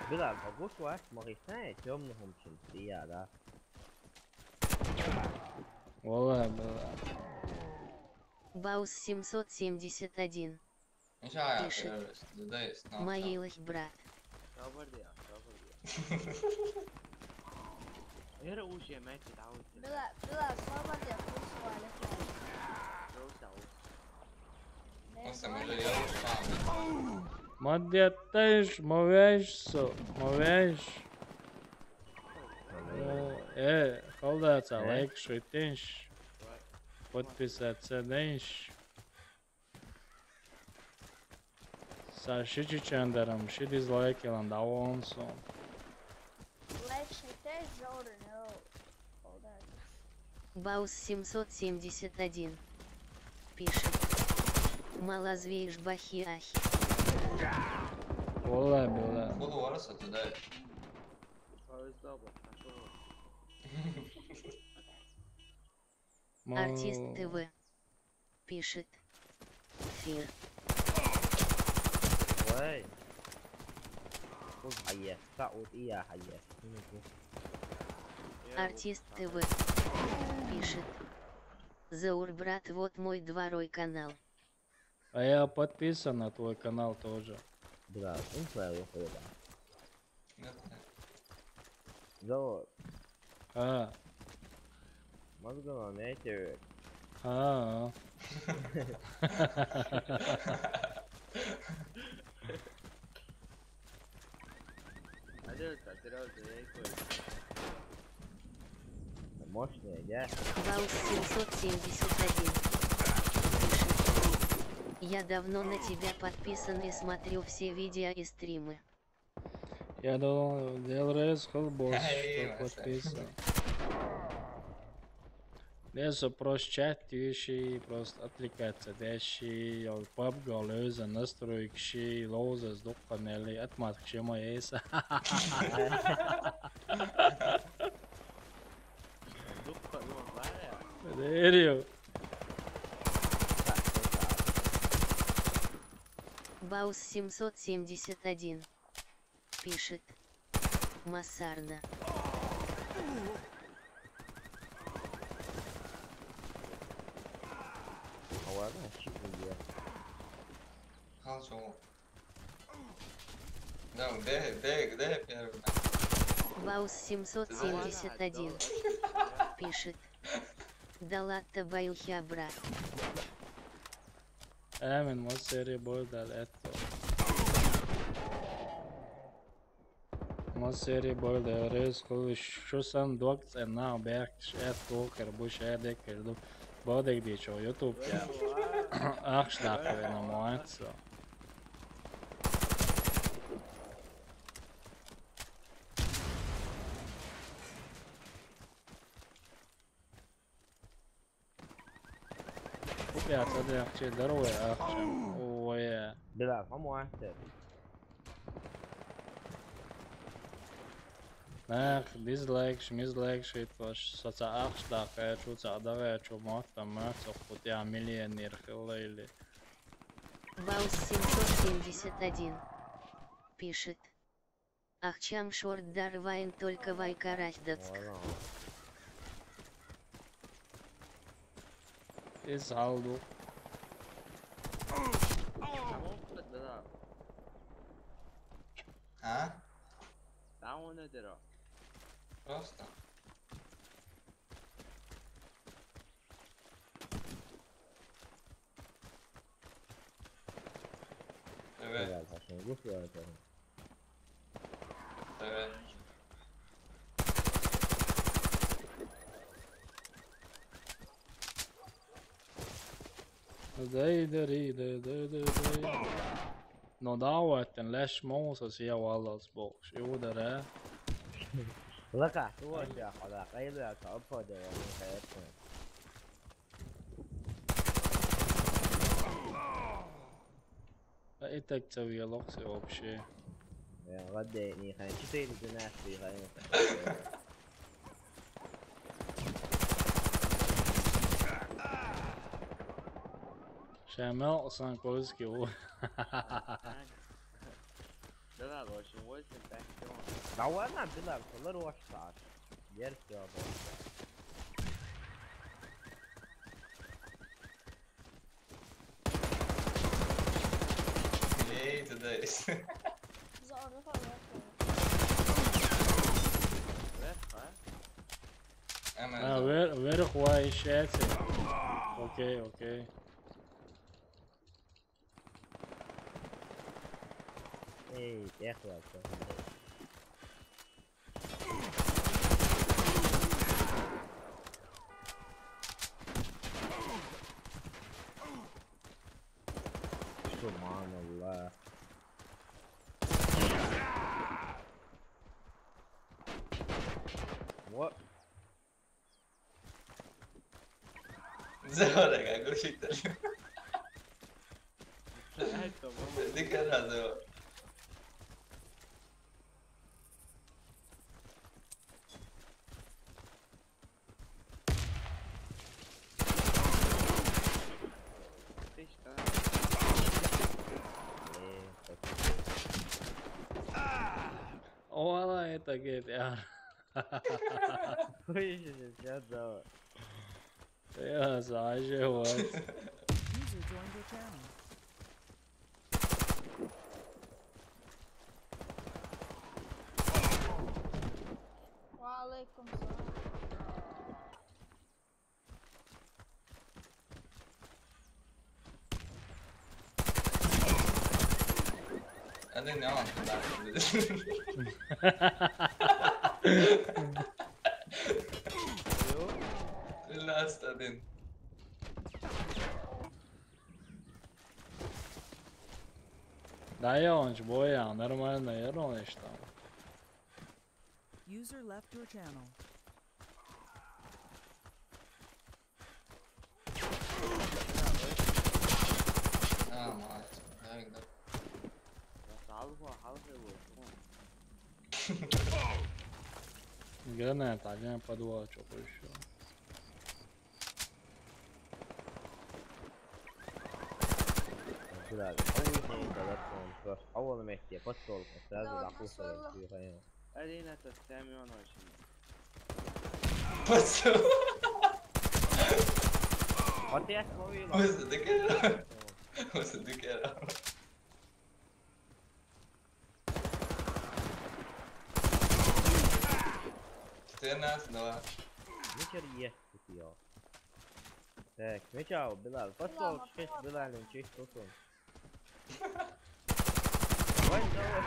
Бля, могу швать, смотри, темного мчим, я, да. Вала, бля. Баус семьсот семьдесят один пишет. Маилых, брат. Эра уже, мать, да, вот. Была, была, слава тебе, слава тебе. Просто мы же я ушла. Ма деттеш, ма веш со, ма веш. Ну, э, халдаца, лайк шуйтенш. Подписаться денш. Са ши чичандарам, ши дизлайк ялан давон сон. Лайк шуйтеш, жоры, ну. Баус семьсот семьдесят один пишет. Мало звеешь бахи ахи. Ола, бела. Буду вараса туда. Артист ТВ пишет. Фир. Ой. Уз ае. Та ут ия ае. Артист ТВ пишет. Заур, брат, вот мой дворой канал. А я подписан на твой канал тоже. Да, он правил хуеда. Заур. А. Мозгова метеорит. А. Мощная, я. Ваус семьсот семьдесят один. Я давно на тебя подписан и смотрю все видео и стримы. Я думал, делрез хыл бос, подписан. Не со просто чат тюши, просто отвлекаться деши, я пабга лёза настройкши, лоза сдукка нели, отматкши ма эса. Дукка, ну, варя. Дерио. Баус семьсот семьдесят один пишет. Масарна. А ладно, щит не бьёт. Хал чего? Да, где, где, где первый? Баус семьсот семьдесят один пишет. Да ладно, баюхя, брат. Эмин, ма сери бойдал этто. Ма сери бойдал рез хулиш шусан док цена бек эт кокер буш эдек керду. Бодек дичо YouTube я. Ахш дахве на моэцо. Купят, а да, че, здоровье, ахча. Ой. Бля, помойте. Эх, дизлайк, шмизлайк, шит ваш, соца ахш да, кая чуца, да, кая чу, мат, там, мат, сохпутя, миллионер, хилла или. Баус семьсот семьдесят один пишет. Ахчам шорт дарвайн только вай карась дацк. Из алду. А? Там он это. Просто. Evet. Güzel takım, bu kadar takım. Evet. Дай, дай, дай, дай, дай. No davai, ten leš mūsas jau alas būs. Jūderē. Laka, tu esi jākala, kaibē, ka apodē, ja kaibē. Итак, це віялок, це вообще. Я ладно, не хочу ты не знаешь, ты играешь. Шамел, Сан Кольский, о. Да ладно, в общем, восемь, так, всё. Да ладно, Билал, кылыр ош саат. Версия, да. Эй, туда есть. Biz orada kalıyor. Hemen Ha, de. ver, ver kuwa işe etsin. Okey, okey. Ey, tek var. Subhanallah. What? Zero, raga, cosita. Ecco, mamma Di che raso? Testa. Eh, O ala eta G T A. Ui, já dá. Ja, sag ich was. User joined your channel. وعليكم السلام. Hadi ne yaptın lan? Last один. Da je on će boja, normalno je on nešto. User left your channel. Tamam, artık. Nerede? Salvo, salvo, salvo. Granata, gdje me pa duo ću prišao. Bilal, أول ما ينطلق، أول ما يحكي، بس طول، بس لازم لا، يعطوه بس والله. شوي، فاهم؟ Alina, to ste mi ono što. Paso. What the hell? Questo di che era? Questo di che era? Ste nas, no. Neçer yeh tutuyor. Tak, ne çao, Bilal? Pas Bilal, ol, çek pas ol. Bilal, çek tutun. Vay, ne var?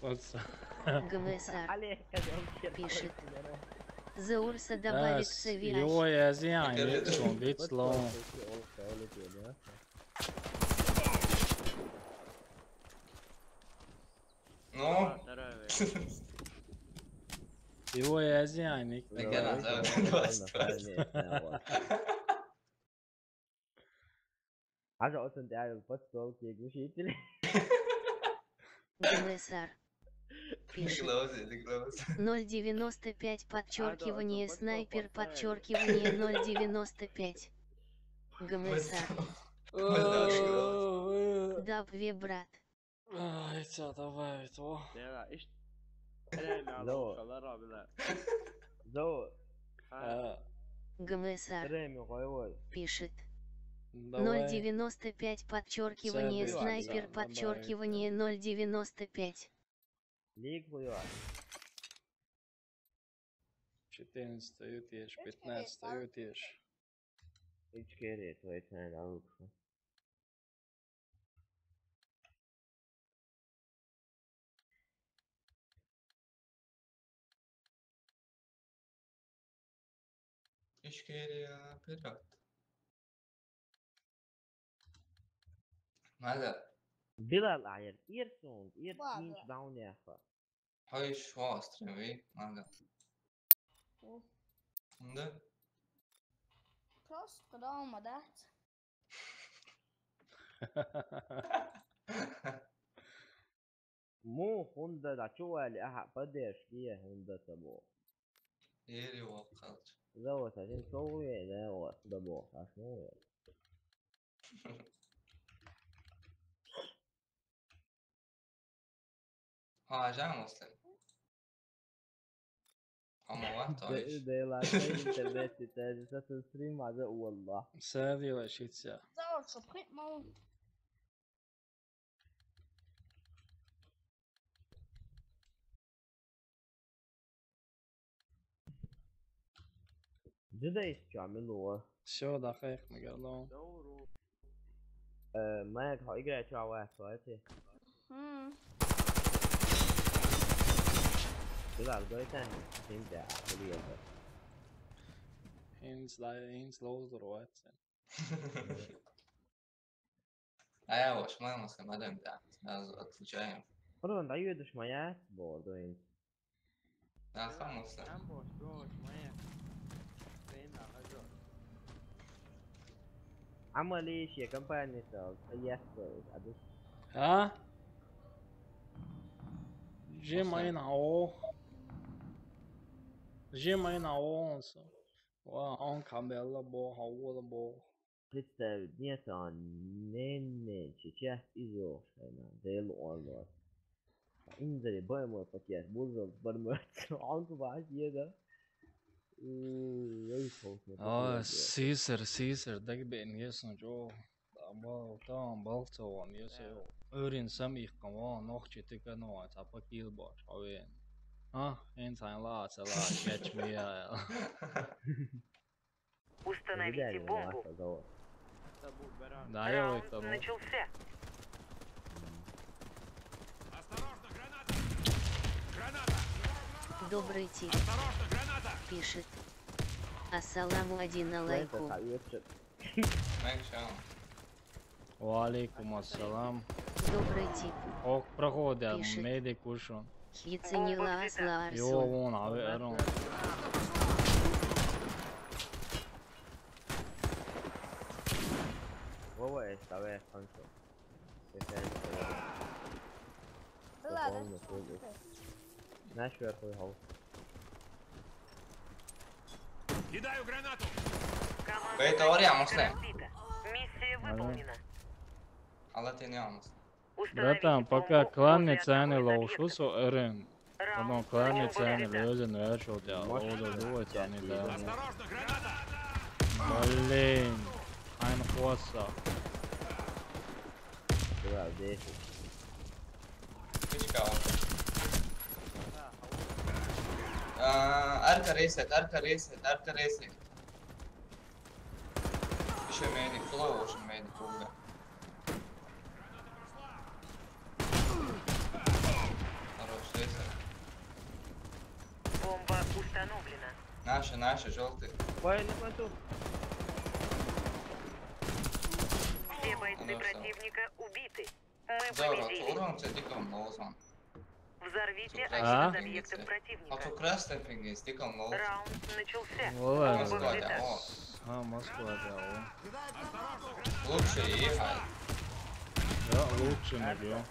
What's Гмесар Ali, kazan bir Пишет. Заурса добавит Yes, связь. его я зря, it's on, it's Pas ol, long. peki, ol, öyle diyor ya. No. Tara ve. Его я зря, Nick. Again, Bilal, I Bilal, was Bilal, Bilal. Haja, o sen değerli pas ol, ki bu şey değil. Гмесар Пишет. Close, close. Ноль девяносто пять подчеркивание снайпер подчеркивание ноль девяносто пять. Гмесар. Даб вебрат. Aj, co to je to? Dela, isto. Kreme, ali Dobro. Šala robila. Zo, Ha, E, Гмесар kremi koy koy. Пишет. Давай. Ноль девяносто пять подчеркивание Всё, снайпер давай, подчеркивание ноль девяносто пять. Lig koyuyor. Четырнадцатый утешь, пятнадцатый утешь. Üç kere tuvaletine alıp. Iş geliyor, Berat. Mada. Bilal ayır. Ir soğuk. Ir Var inch ya. Down yapar. Hayır, şu astrim, ey, Mada. Oh. Şimdi? Cross kırılma da. Mu Honda da çuvali, aha, поддержки Honda tabo. Eri yok kalacak. Zavod, sen soğuk ya, ne o, tabo, kaç ne o? Ha, can olsun. Ama var da iş. De la şey internet sitesi satın stream adı wallah. Sad je vašica. Završo print mode. Didais, čau, Milo. Всё, да, хайх, Мегадон. Э, Мэг, хо играй, чё, а, хватит. М. Ты да, говорит, а, син да, хули это. Инс, да, инс лоуз дурвается. А я уж, мы, мы с Хамадом, да, сразу отключаем. Потом даёт уж моя, бордуем. Да, хамуса. Там бо, что, моя. Стоим на хожу. Амалишья, компания стал, я стою, а ты? А? Жи мои на о. Жи мои на о, он со. Ва, он камбелла бо, хаула бо. Представить, нет, а, не, не, сейчас изо, шайна, дел орло. Инзари, баймор, пакет, бузо, бармор, онку баш, еда. Ой, холкна, О, пакет, сисер, сисер, даг бен, есно, жо. Бал, там, бал, цо, он, есе, ё. Өрин сам их, кама, нох, четыка, но, а, цапа, кил, баш, а, вен. А, эн, сайн, ла, са, ла, catch me, а. Установите бомбу. Да, я это, ну. Начался. Добрый тип. Пишет. Ассаламу один алейкум. Мэг, чао. Ва алейкум ассалам. Добрый тип. Ок, проходя, медик ушел. Хицинила асла. Йо, арсу. Вон, а вы, Эрон. Вова, это, вы, Ханчо. Ладно. Знаешь, что я хуй. Кидаю гранату. Бей, теория, Муслим. Миссия выполнена. Алла, ты не, Муслим. Братан, пока клан не цены лоушусу эрен. Потом клан не цены лёзен вешал тебя. Лоуда дует, они да. Блин. Айн хваса. Куда, десять. Фишка, он. А, арка рейсит, арка рейсит, арка рейсит. Еще медик, фуловый очень медик, фуловый. Хорош, рейсит. Бомба установлена. Наши, наши, желтый. Вай, на плоту. Все бойцы противника убиты. Мы победили. Здорово, урон, кстати, диком, но он. Взорвите один из объектов противника. А то красный пингвин с диком, но он. Раунд начался. Бомба взята. О. А, Москва, да, о. Лучше ехать. Да, лучше не бьём.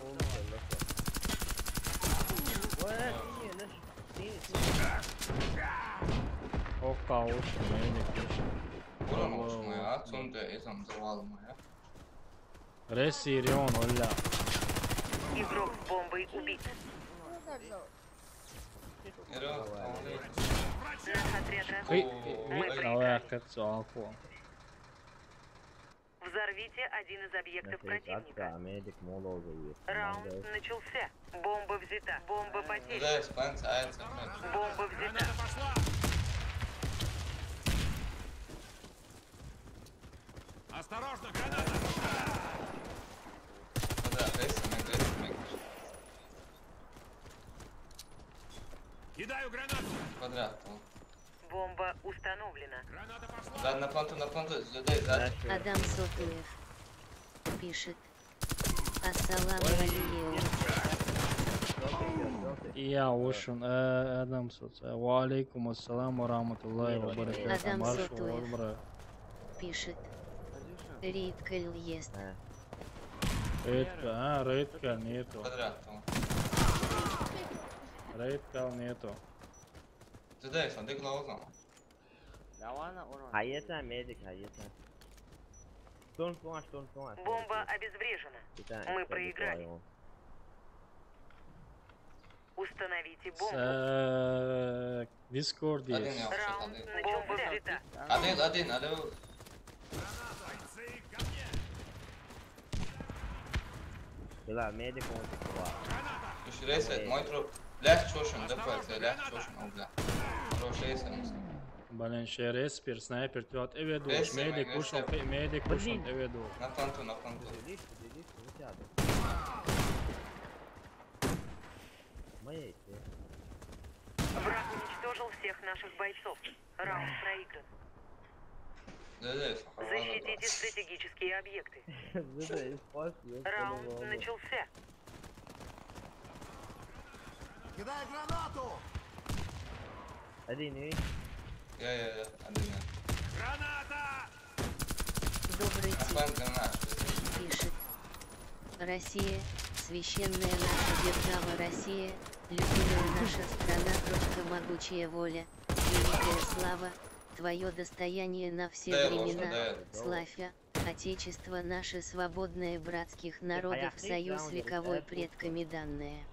Ох, каушка, медик. Урон уж моя, отсюда и там взорвал моя. Ресирион, оля. Игрок с бомбой убит. Наш отряд разрушен. Мы проиграли. Взорвите один из объектов противника. Раунд начался. Бомба взята. Бомба потеряна. Бомба взята. Осторожно, граната! Квадрат, рейсами, рейсами. Кидаю гранату! Квадрат, вот. Бомба установлена. Граната пошла! Да, на планту, на планту, сюда, да. Адам Сотуев пишет. Ассаламу алейкум. Я ушун, э, Адам Сотуев. Ва алейкум ассалам ва рахматуллахи ва баракатух. Адам Сотуев пишет. Рейд кэл ест. Рейд кэл, а, рейд кэл нету. Квадрат, о. Рейд кэл нету. Туда, смотри, глазом. Давай на урон. Хаета, медик, хаета. Штурм, штурм, штурм, штурм. Бомба обезврежена. Мы проиграли. Установите бомбу. С-, э, Дискорд есть. Один, я вообще один. Бомба взята. Один, один, один. Бля, медик он. Слушай, рейсит, мой труп. Блядь, чё ж он, ДП, блядь, чё ж он, бля. Хороший рейсит, он. Блин, ща респер, снайпер, тёт, эведуш, медик, кушал, медик, кушал, эведуш. На фронту, на фронту. Подведись, подведись, не сяду. Моей. Враг уничтожил всех наших бойцов. Раунд проигран. Да, да, я слышал. Защитите стратегические объекты. Да, да, я спас, я спас. Раунд начался. Кидай гранату! Один, и? Я, я, я, один, я. Граната! Добрый день. Пишет. Россия, священная наша держава Россия, любимая наша страна, точка, могучая воля, великая слава, твое достояние на все времена, славь, Отечество наше свободное, братских народов союз вековой, предками данное.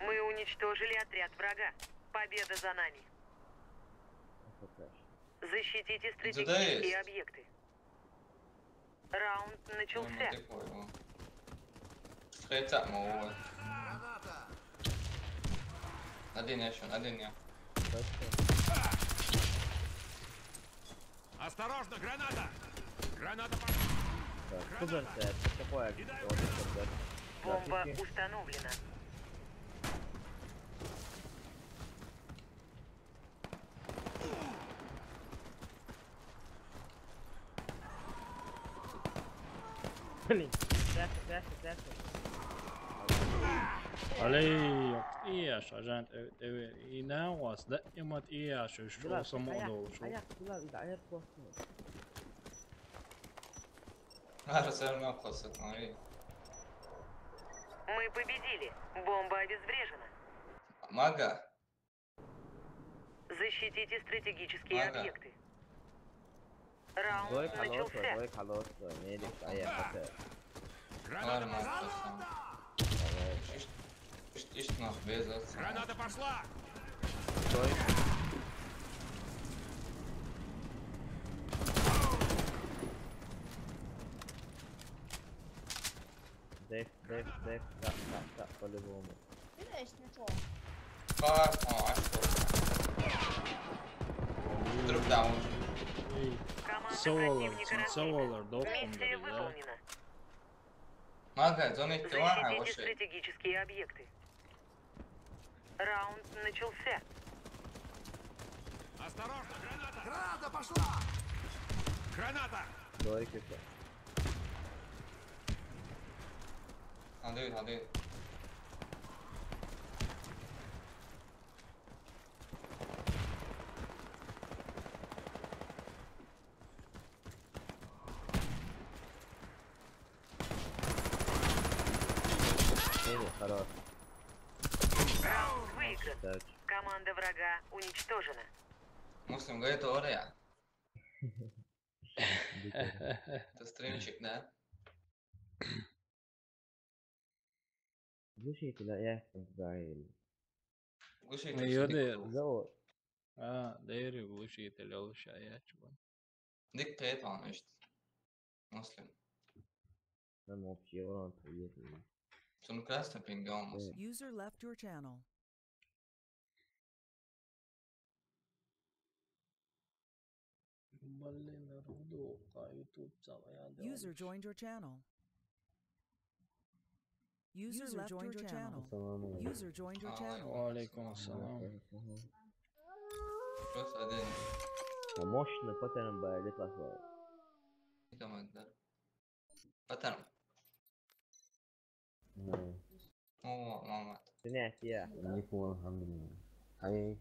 Мы уничтожили отряд врага. Победа за нами. Защитите стратегические объекты. Раунд начался. Хеца мова. Один я ещё, один я. Осторожно, граната! Граната пошла! Так, куда это? Какое? Бомба установлена. Блин, тяжко, тяжко, тяжко. Алей, ёпт, иеш, ажан, э, э, и на вас, да, и мат иеш, что самодол, что. А, всё равно просто, смотри. Мы победили. Бомба обезврежена. Мага. Защитите стратегические объекты. Раунд начался. Зой, колосс, медик, а я пока. Граната пошла! Ишт, ишт, ишт, нах, без отца. Граната пошла! Зой. Дэф, дэф, дэф, да, да, да, по-любому. Ты знаешь, не то. Как? А, а что? Вдруг там уже. Эй, команда Solar, противника разбита. Solar, да, миссия выполнена. Мага, зоны. Защитите стратегические объекты. Раунд начался. Осторожно, граната! Граната пошла! Граната! Давай, киса. Надо, надо. Хорош. Раунд выигран. Команда врага уничтожена. Муслим говорит, орая. Это стримчик, да? Глушитель, а я говорил. Глушитель. Йоде. Зовут. А, дери глушитель, олуша, я чуба. Дик кет он ишт. Муслим. Там вообще урон приедет. Сон красно пинга алмаз. User left your channel. Блин, руду, а YouTube самая. User joined your channel. User left your channel. Ассаламу алейкум. User joined your channel. Ва алейкум ассалам. Просто один. А мощно, потом бы лет ласло. Команда. Потом. О, мама. Принять я. Никого, алхамдулилла. Ай.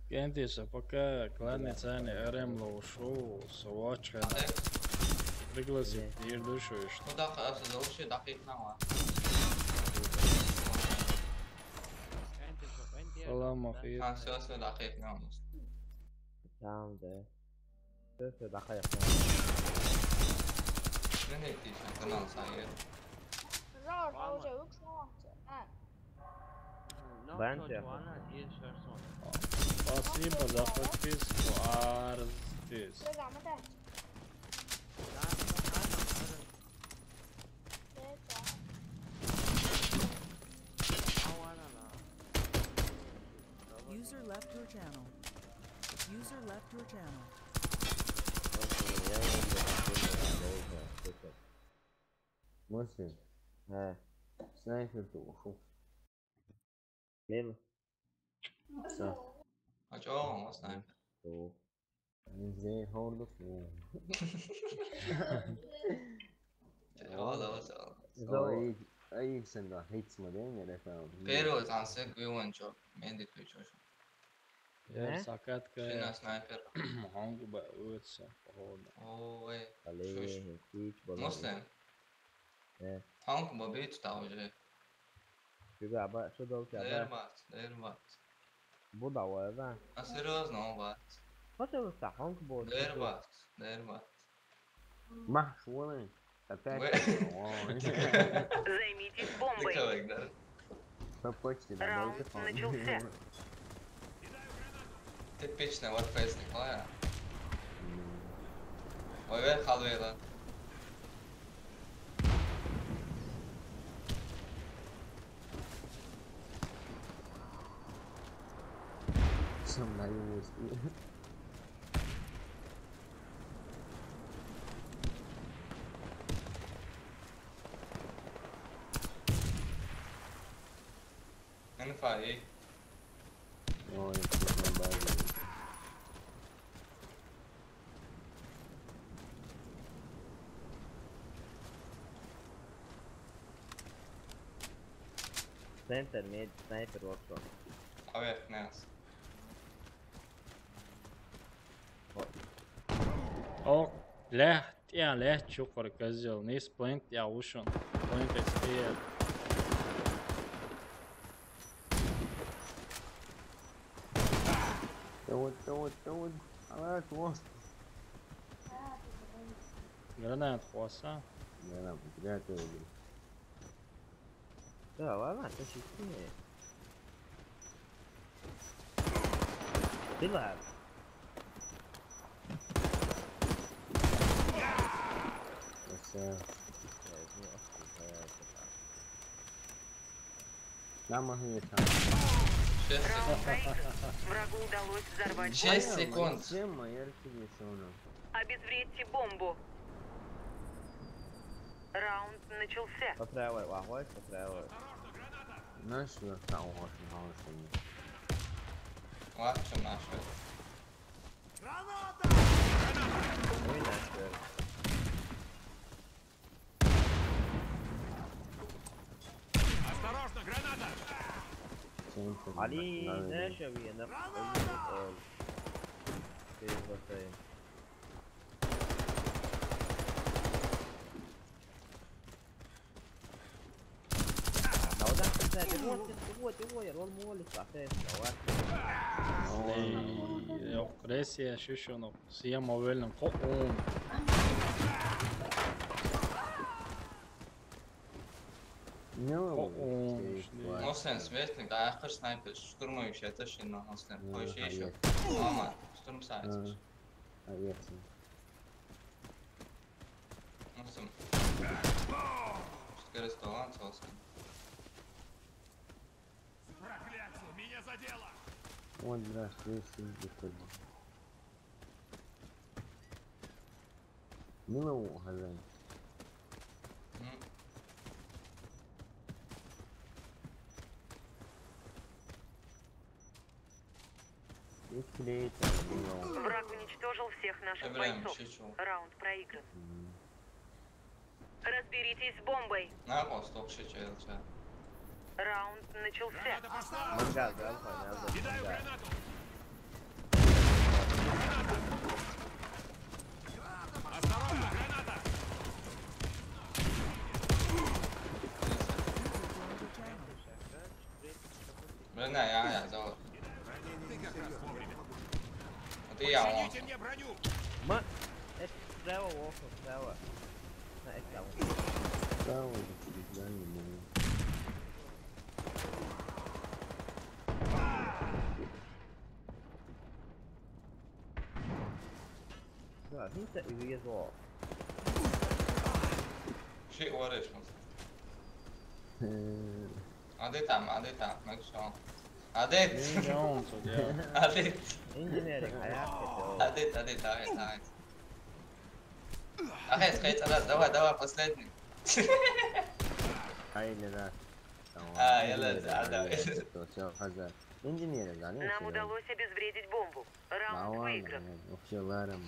Кентиса, пока кланницани эрем лоушоу, совачка. Пригласи, ирдушу ишт. Ну да, хорошо, за уши дакъикъ нама. Салам, ахир. А, всё, всё, дакъикъ нама. Там, да. Всё, всё, дакъикъ нама. Не, не, ты сам канал сам. Рар, уже, лукс, а. Бен, спасибо за подписку, Артис. User left your channel. Муслим. Ха. Снайпер ту ушу. Лево. Всё. А чё он у вас снайпер? Ту. Не зря хордук. Давай, давай, давай. Зо ай, ай, сен да, хитс ма ден, не рефал. Первый там все гуйван чё, менди ты чё. Ер сакат ка. Шина снайпер. Хонг ба уц, походу. Ой. Але, шуш. Хич бала. Муслим. Э. Хонг ба бит та уже. Чуга ба, что дал ка ба? Дербат, дербат. Бу да ва да. А серьёзно, он бат. Хата ва та хонг ба. Дербат, дербат. Ма, шуны. Опять. Займитесь бомбой. Николай, да? Что почти на Раунд начался. Типичный Warface, Николай. Ой, вер халвела. Сам на его. Anfai. Ой, тут на базе. Центр, мед, снайпер, вот что. Поверх нас. О, ле, я ле, чукор газел, не сплинт, я ушен. Сплинт эскея. Давай, давай, давай. Она хвост. Гранат хвоста. Гранат, гранат, гранат. Да, ладно, что чистые. Ты ладно. Вообще. Нам могли там. Шесть секунд. Раунд проигран. Врагу удалось взорвать бомбу. Шесть секунд. Чем моя реквизиционная? Обезвредьте бомбу. Раунд начался. По правой, лагой, по правой. Знаешь, что там очень хороший? Ладно, что наши. Граната! Ой, наш. Осторожно, граната! Али, знаешь, я вижу, на... Граната! Ой, ой. Ты вот, эй. Эй, ёх, Россия, шо, шо, ну, съем овелин, ко он. Ну, ко он, окей, шо, ладно. Ну, сен смертник, а я хочу снайпер, штурмующий, это шо, ну, ну, сен, ну, ещё, ещё. Мама, штурм сайт. А, а, ясно. Ну, сам. Скорость талант, собственно. Проклятие, меня задело! Ой, здравствуйте, здравствуйте. Мило ухаживание. М. Враг уничтожил всех наших бойцов. Раунд проигран. Разберитесь с бомбой. Раунд начался. Граната пошла! Мангал, да, понял, да. Кидаю гранату! Осторожно, граната! Блин, я, я, зовут. Ты как раз вовремя. А ты я, он. Почините мне броню! Ма... Это слева, окно, слева. На, это там. Слева, да, не могу. Да, видите, и везло. Şey var ya şu an. Ee, Hadi tamam, hadi tamam. Bak şu an. Hadi. Ne, ne oldu ya? Hadi. Engineering, I have to go. Hadi, hadi, давай, давай. Давай, давай, последний. Haydi lan. Tamam. Ha, yalan, adam. Все, хозяин. Инженеры, да, не? Нам удалось обезвредить бомбу. Раунд Tamam, выигран. вообще ларом.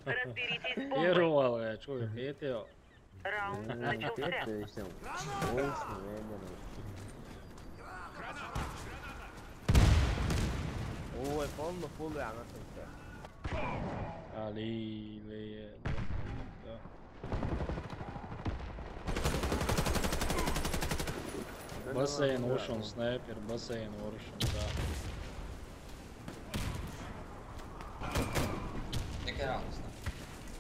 Разберитесь с Yer бомбой. ol ya, çok yetiyor. Раунд начался. Все, все. Очень медленно. Ой, полный фул я на сенсор. Ali, Leye. Basayın vuruşun sniper, basayın vuruşun da. Take it out.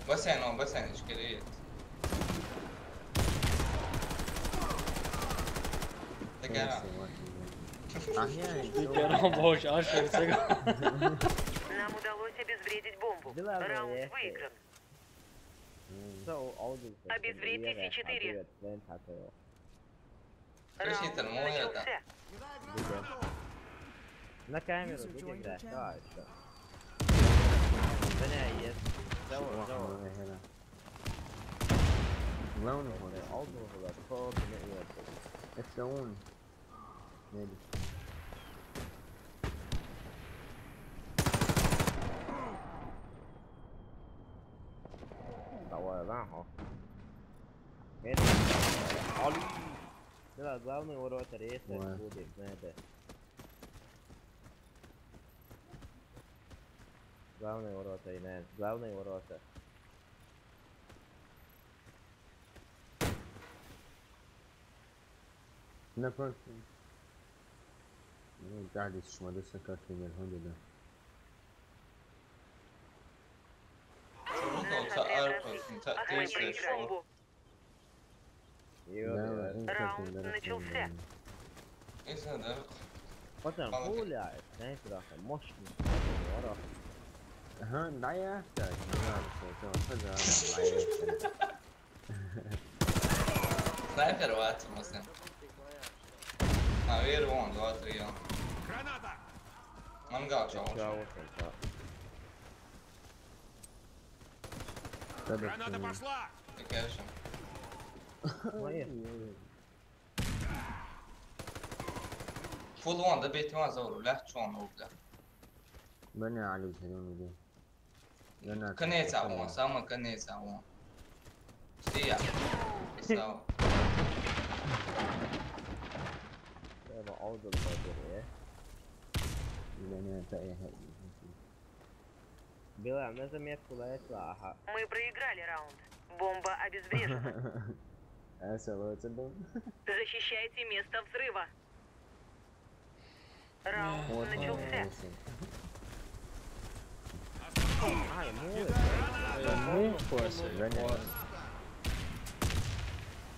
Basayın o, basayın, hiç geri yet. Take it out. Ах, я Kerem boş aşırı. Нам удалось обезвредить бомбу. Да ладно, Раунд я- выигран. Что, аудио? Обезвредь Т С четыре. Слушай, это Раунд мой это. начался. На камеру будем играть. Давай, что? Бля, есть. Зовут, зовут. Главный вот. Аудио было, кто тебе это? Это он. Медик. Давай, да, хо. Это. Али. Да, главный ворота рейса Ой. будет, надо. Главные ворота, Инес, главные ворота. Напротив. Ну, да, здесь шмады сакаты не ходят, да. Шурут он са арпа, са Охраняйте тейсер. Бомбу. Да, Ё-моё. ну, Раунд как ты, да, начался. да. Не знаю, да. Пацан, Мало хули, знаете, нахуй, мощный. Здорово. Ага, да я так, не надо, что это вот, да, да, да, я так. Снайпер ватсымысың. А, вер вон, два, три, он. Мангал Чего чего? вот это? Тогда Граната что, пошла! Текешим. Мои. ой, Фул вон да бетима зор, лях чон ол да. Beni Ali senin bir. Beni Конец а вон, самый конец а вон. Стия. Сау. Треба аудио потерять. Beni ta ya. Билан, на заметку лайкла, ага. Мы проиграли раунд. Бомба обезврежена. Essa outra bom. Защищайте место взрыва. Раунд Вот, начался. нравится. Ай, ну, Move force. Beni.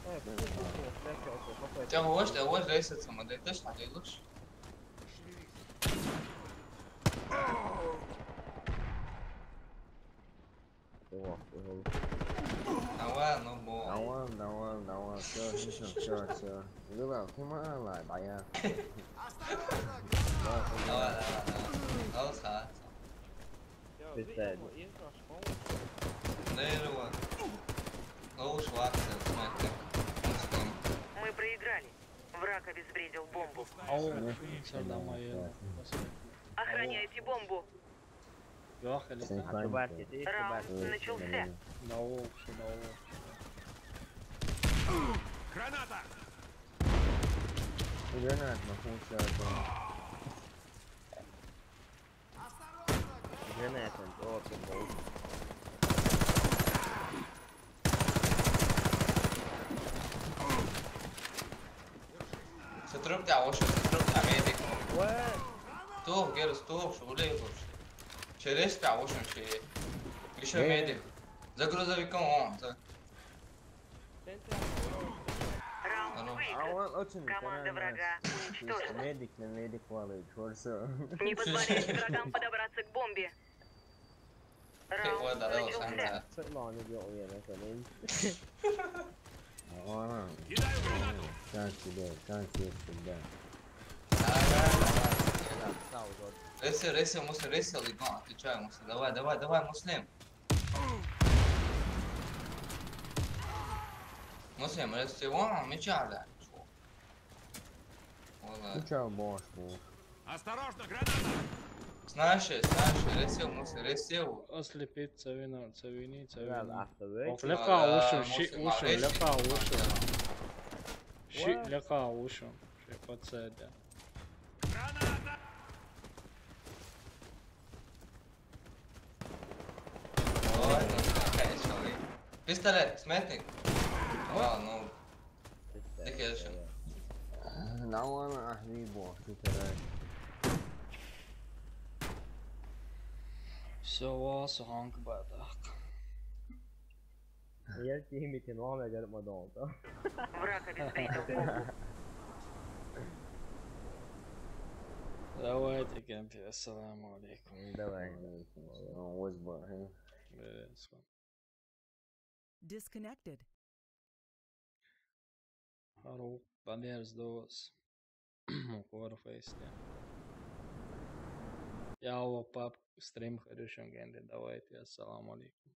ой, фу, фу, фу, опять, опять, опять. Тебя вождь, а вождь рейсится, мы точно, ты лучше. О, о. Давай, ну бо. Давай, давай, давай, все, все, все, все. Вылал, ты мало, да я. Давай, давай, давай. Давай, саат. Представь. Дерево. Лучше вакса, смотри. Мы проиграли. Враг обезвредил бомбу. Au, şuradan bayıldım. Охраняйте бомбу. Yok hele. Sen А ты, Барси, ты ещё Раунд Барси. начался. Davul, şu davul. Граната! Granat mı? Konuşuyor. Гранатом, о, ты был. Стрюк тебя, ошиб, стрюк тебя, медик. Уэ! Тух, гер, тух, шулей, тух. Через тебя, ошиб, шеи. Еще Э. Медик. За грузовиком он, за. Раунд Алло. А выигран. он очень Команда врага уничтожена. Медик на медик валит, хорошо. Не позволяйте врагам подобраться к бомбе. Раунд Ладно, давай, начался. сам. Сырланы bir oyun efendim. Aa, Кидаю гранату! sen silah, sen silah. Sağ ol, Jordan. Рейсер, рейсер, Муслим, рейсер, иди, отвечаю, Муслим. Давай, давай, давай, Муслим. Muslim, es tev vārā, mičāda. Valla. Mičā boš būs. Осторожно, граната! Snaši, snaši, resiv, musi, resiv. Oslipit, cevina, cevini, Well, cevini. after wait. Of, leka ušun, ši Muslim, ušun, resiv. leka ušun. Ši What? leka ušun. Ši pats sēdē. Oi, nu, kā es jau biju. Pistolet, smetnik. Vā, nu, tikai es. Nav ana ahmi boš, tu terai. Sovā su hankbētāk. Jel tiimit ja noame għal madonta. Враг обезвредил. Давайте, кемпи, ассаламу алейкум. Давай. No, what's about him? Yes. Disconnected. Haru, pabjers dos. Koro fejstē. Jau pap stream harušam gendi, давайте, ассаламу алейкум.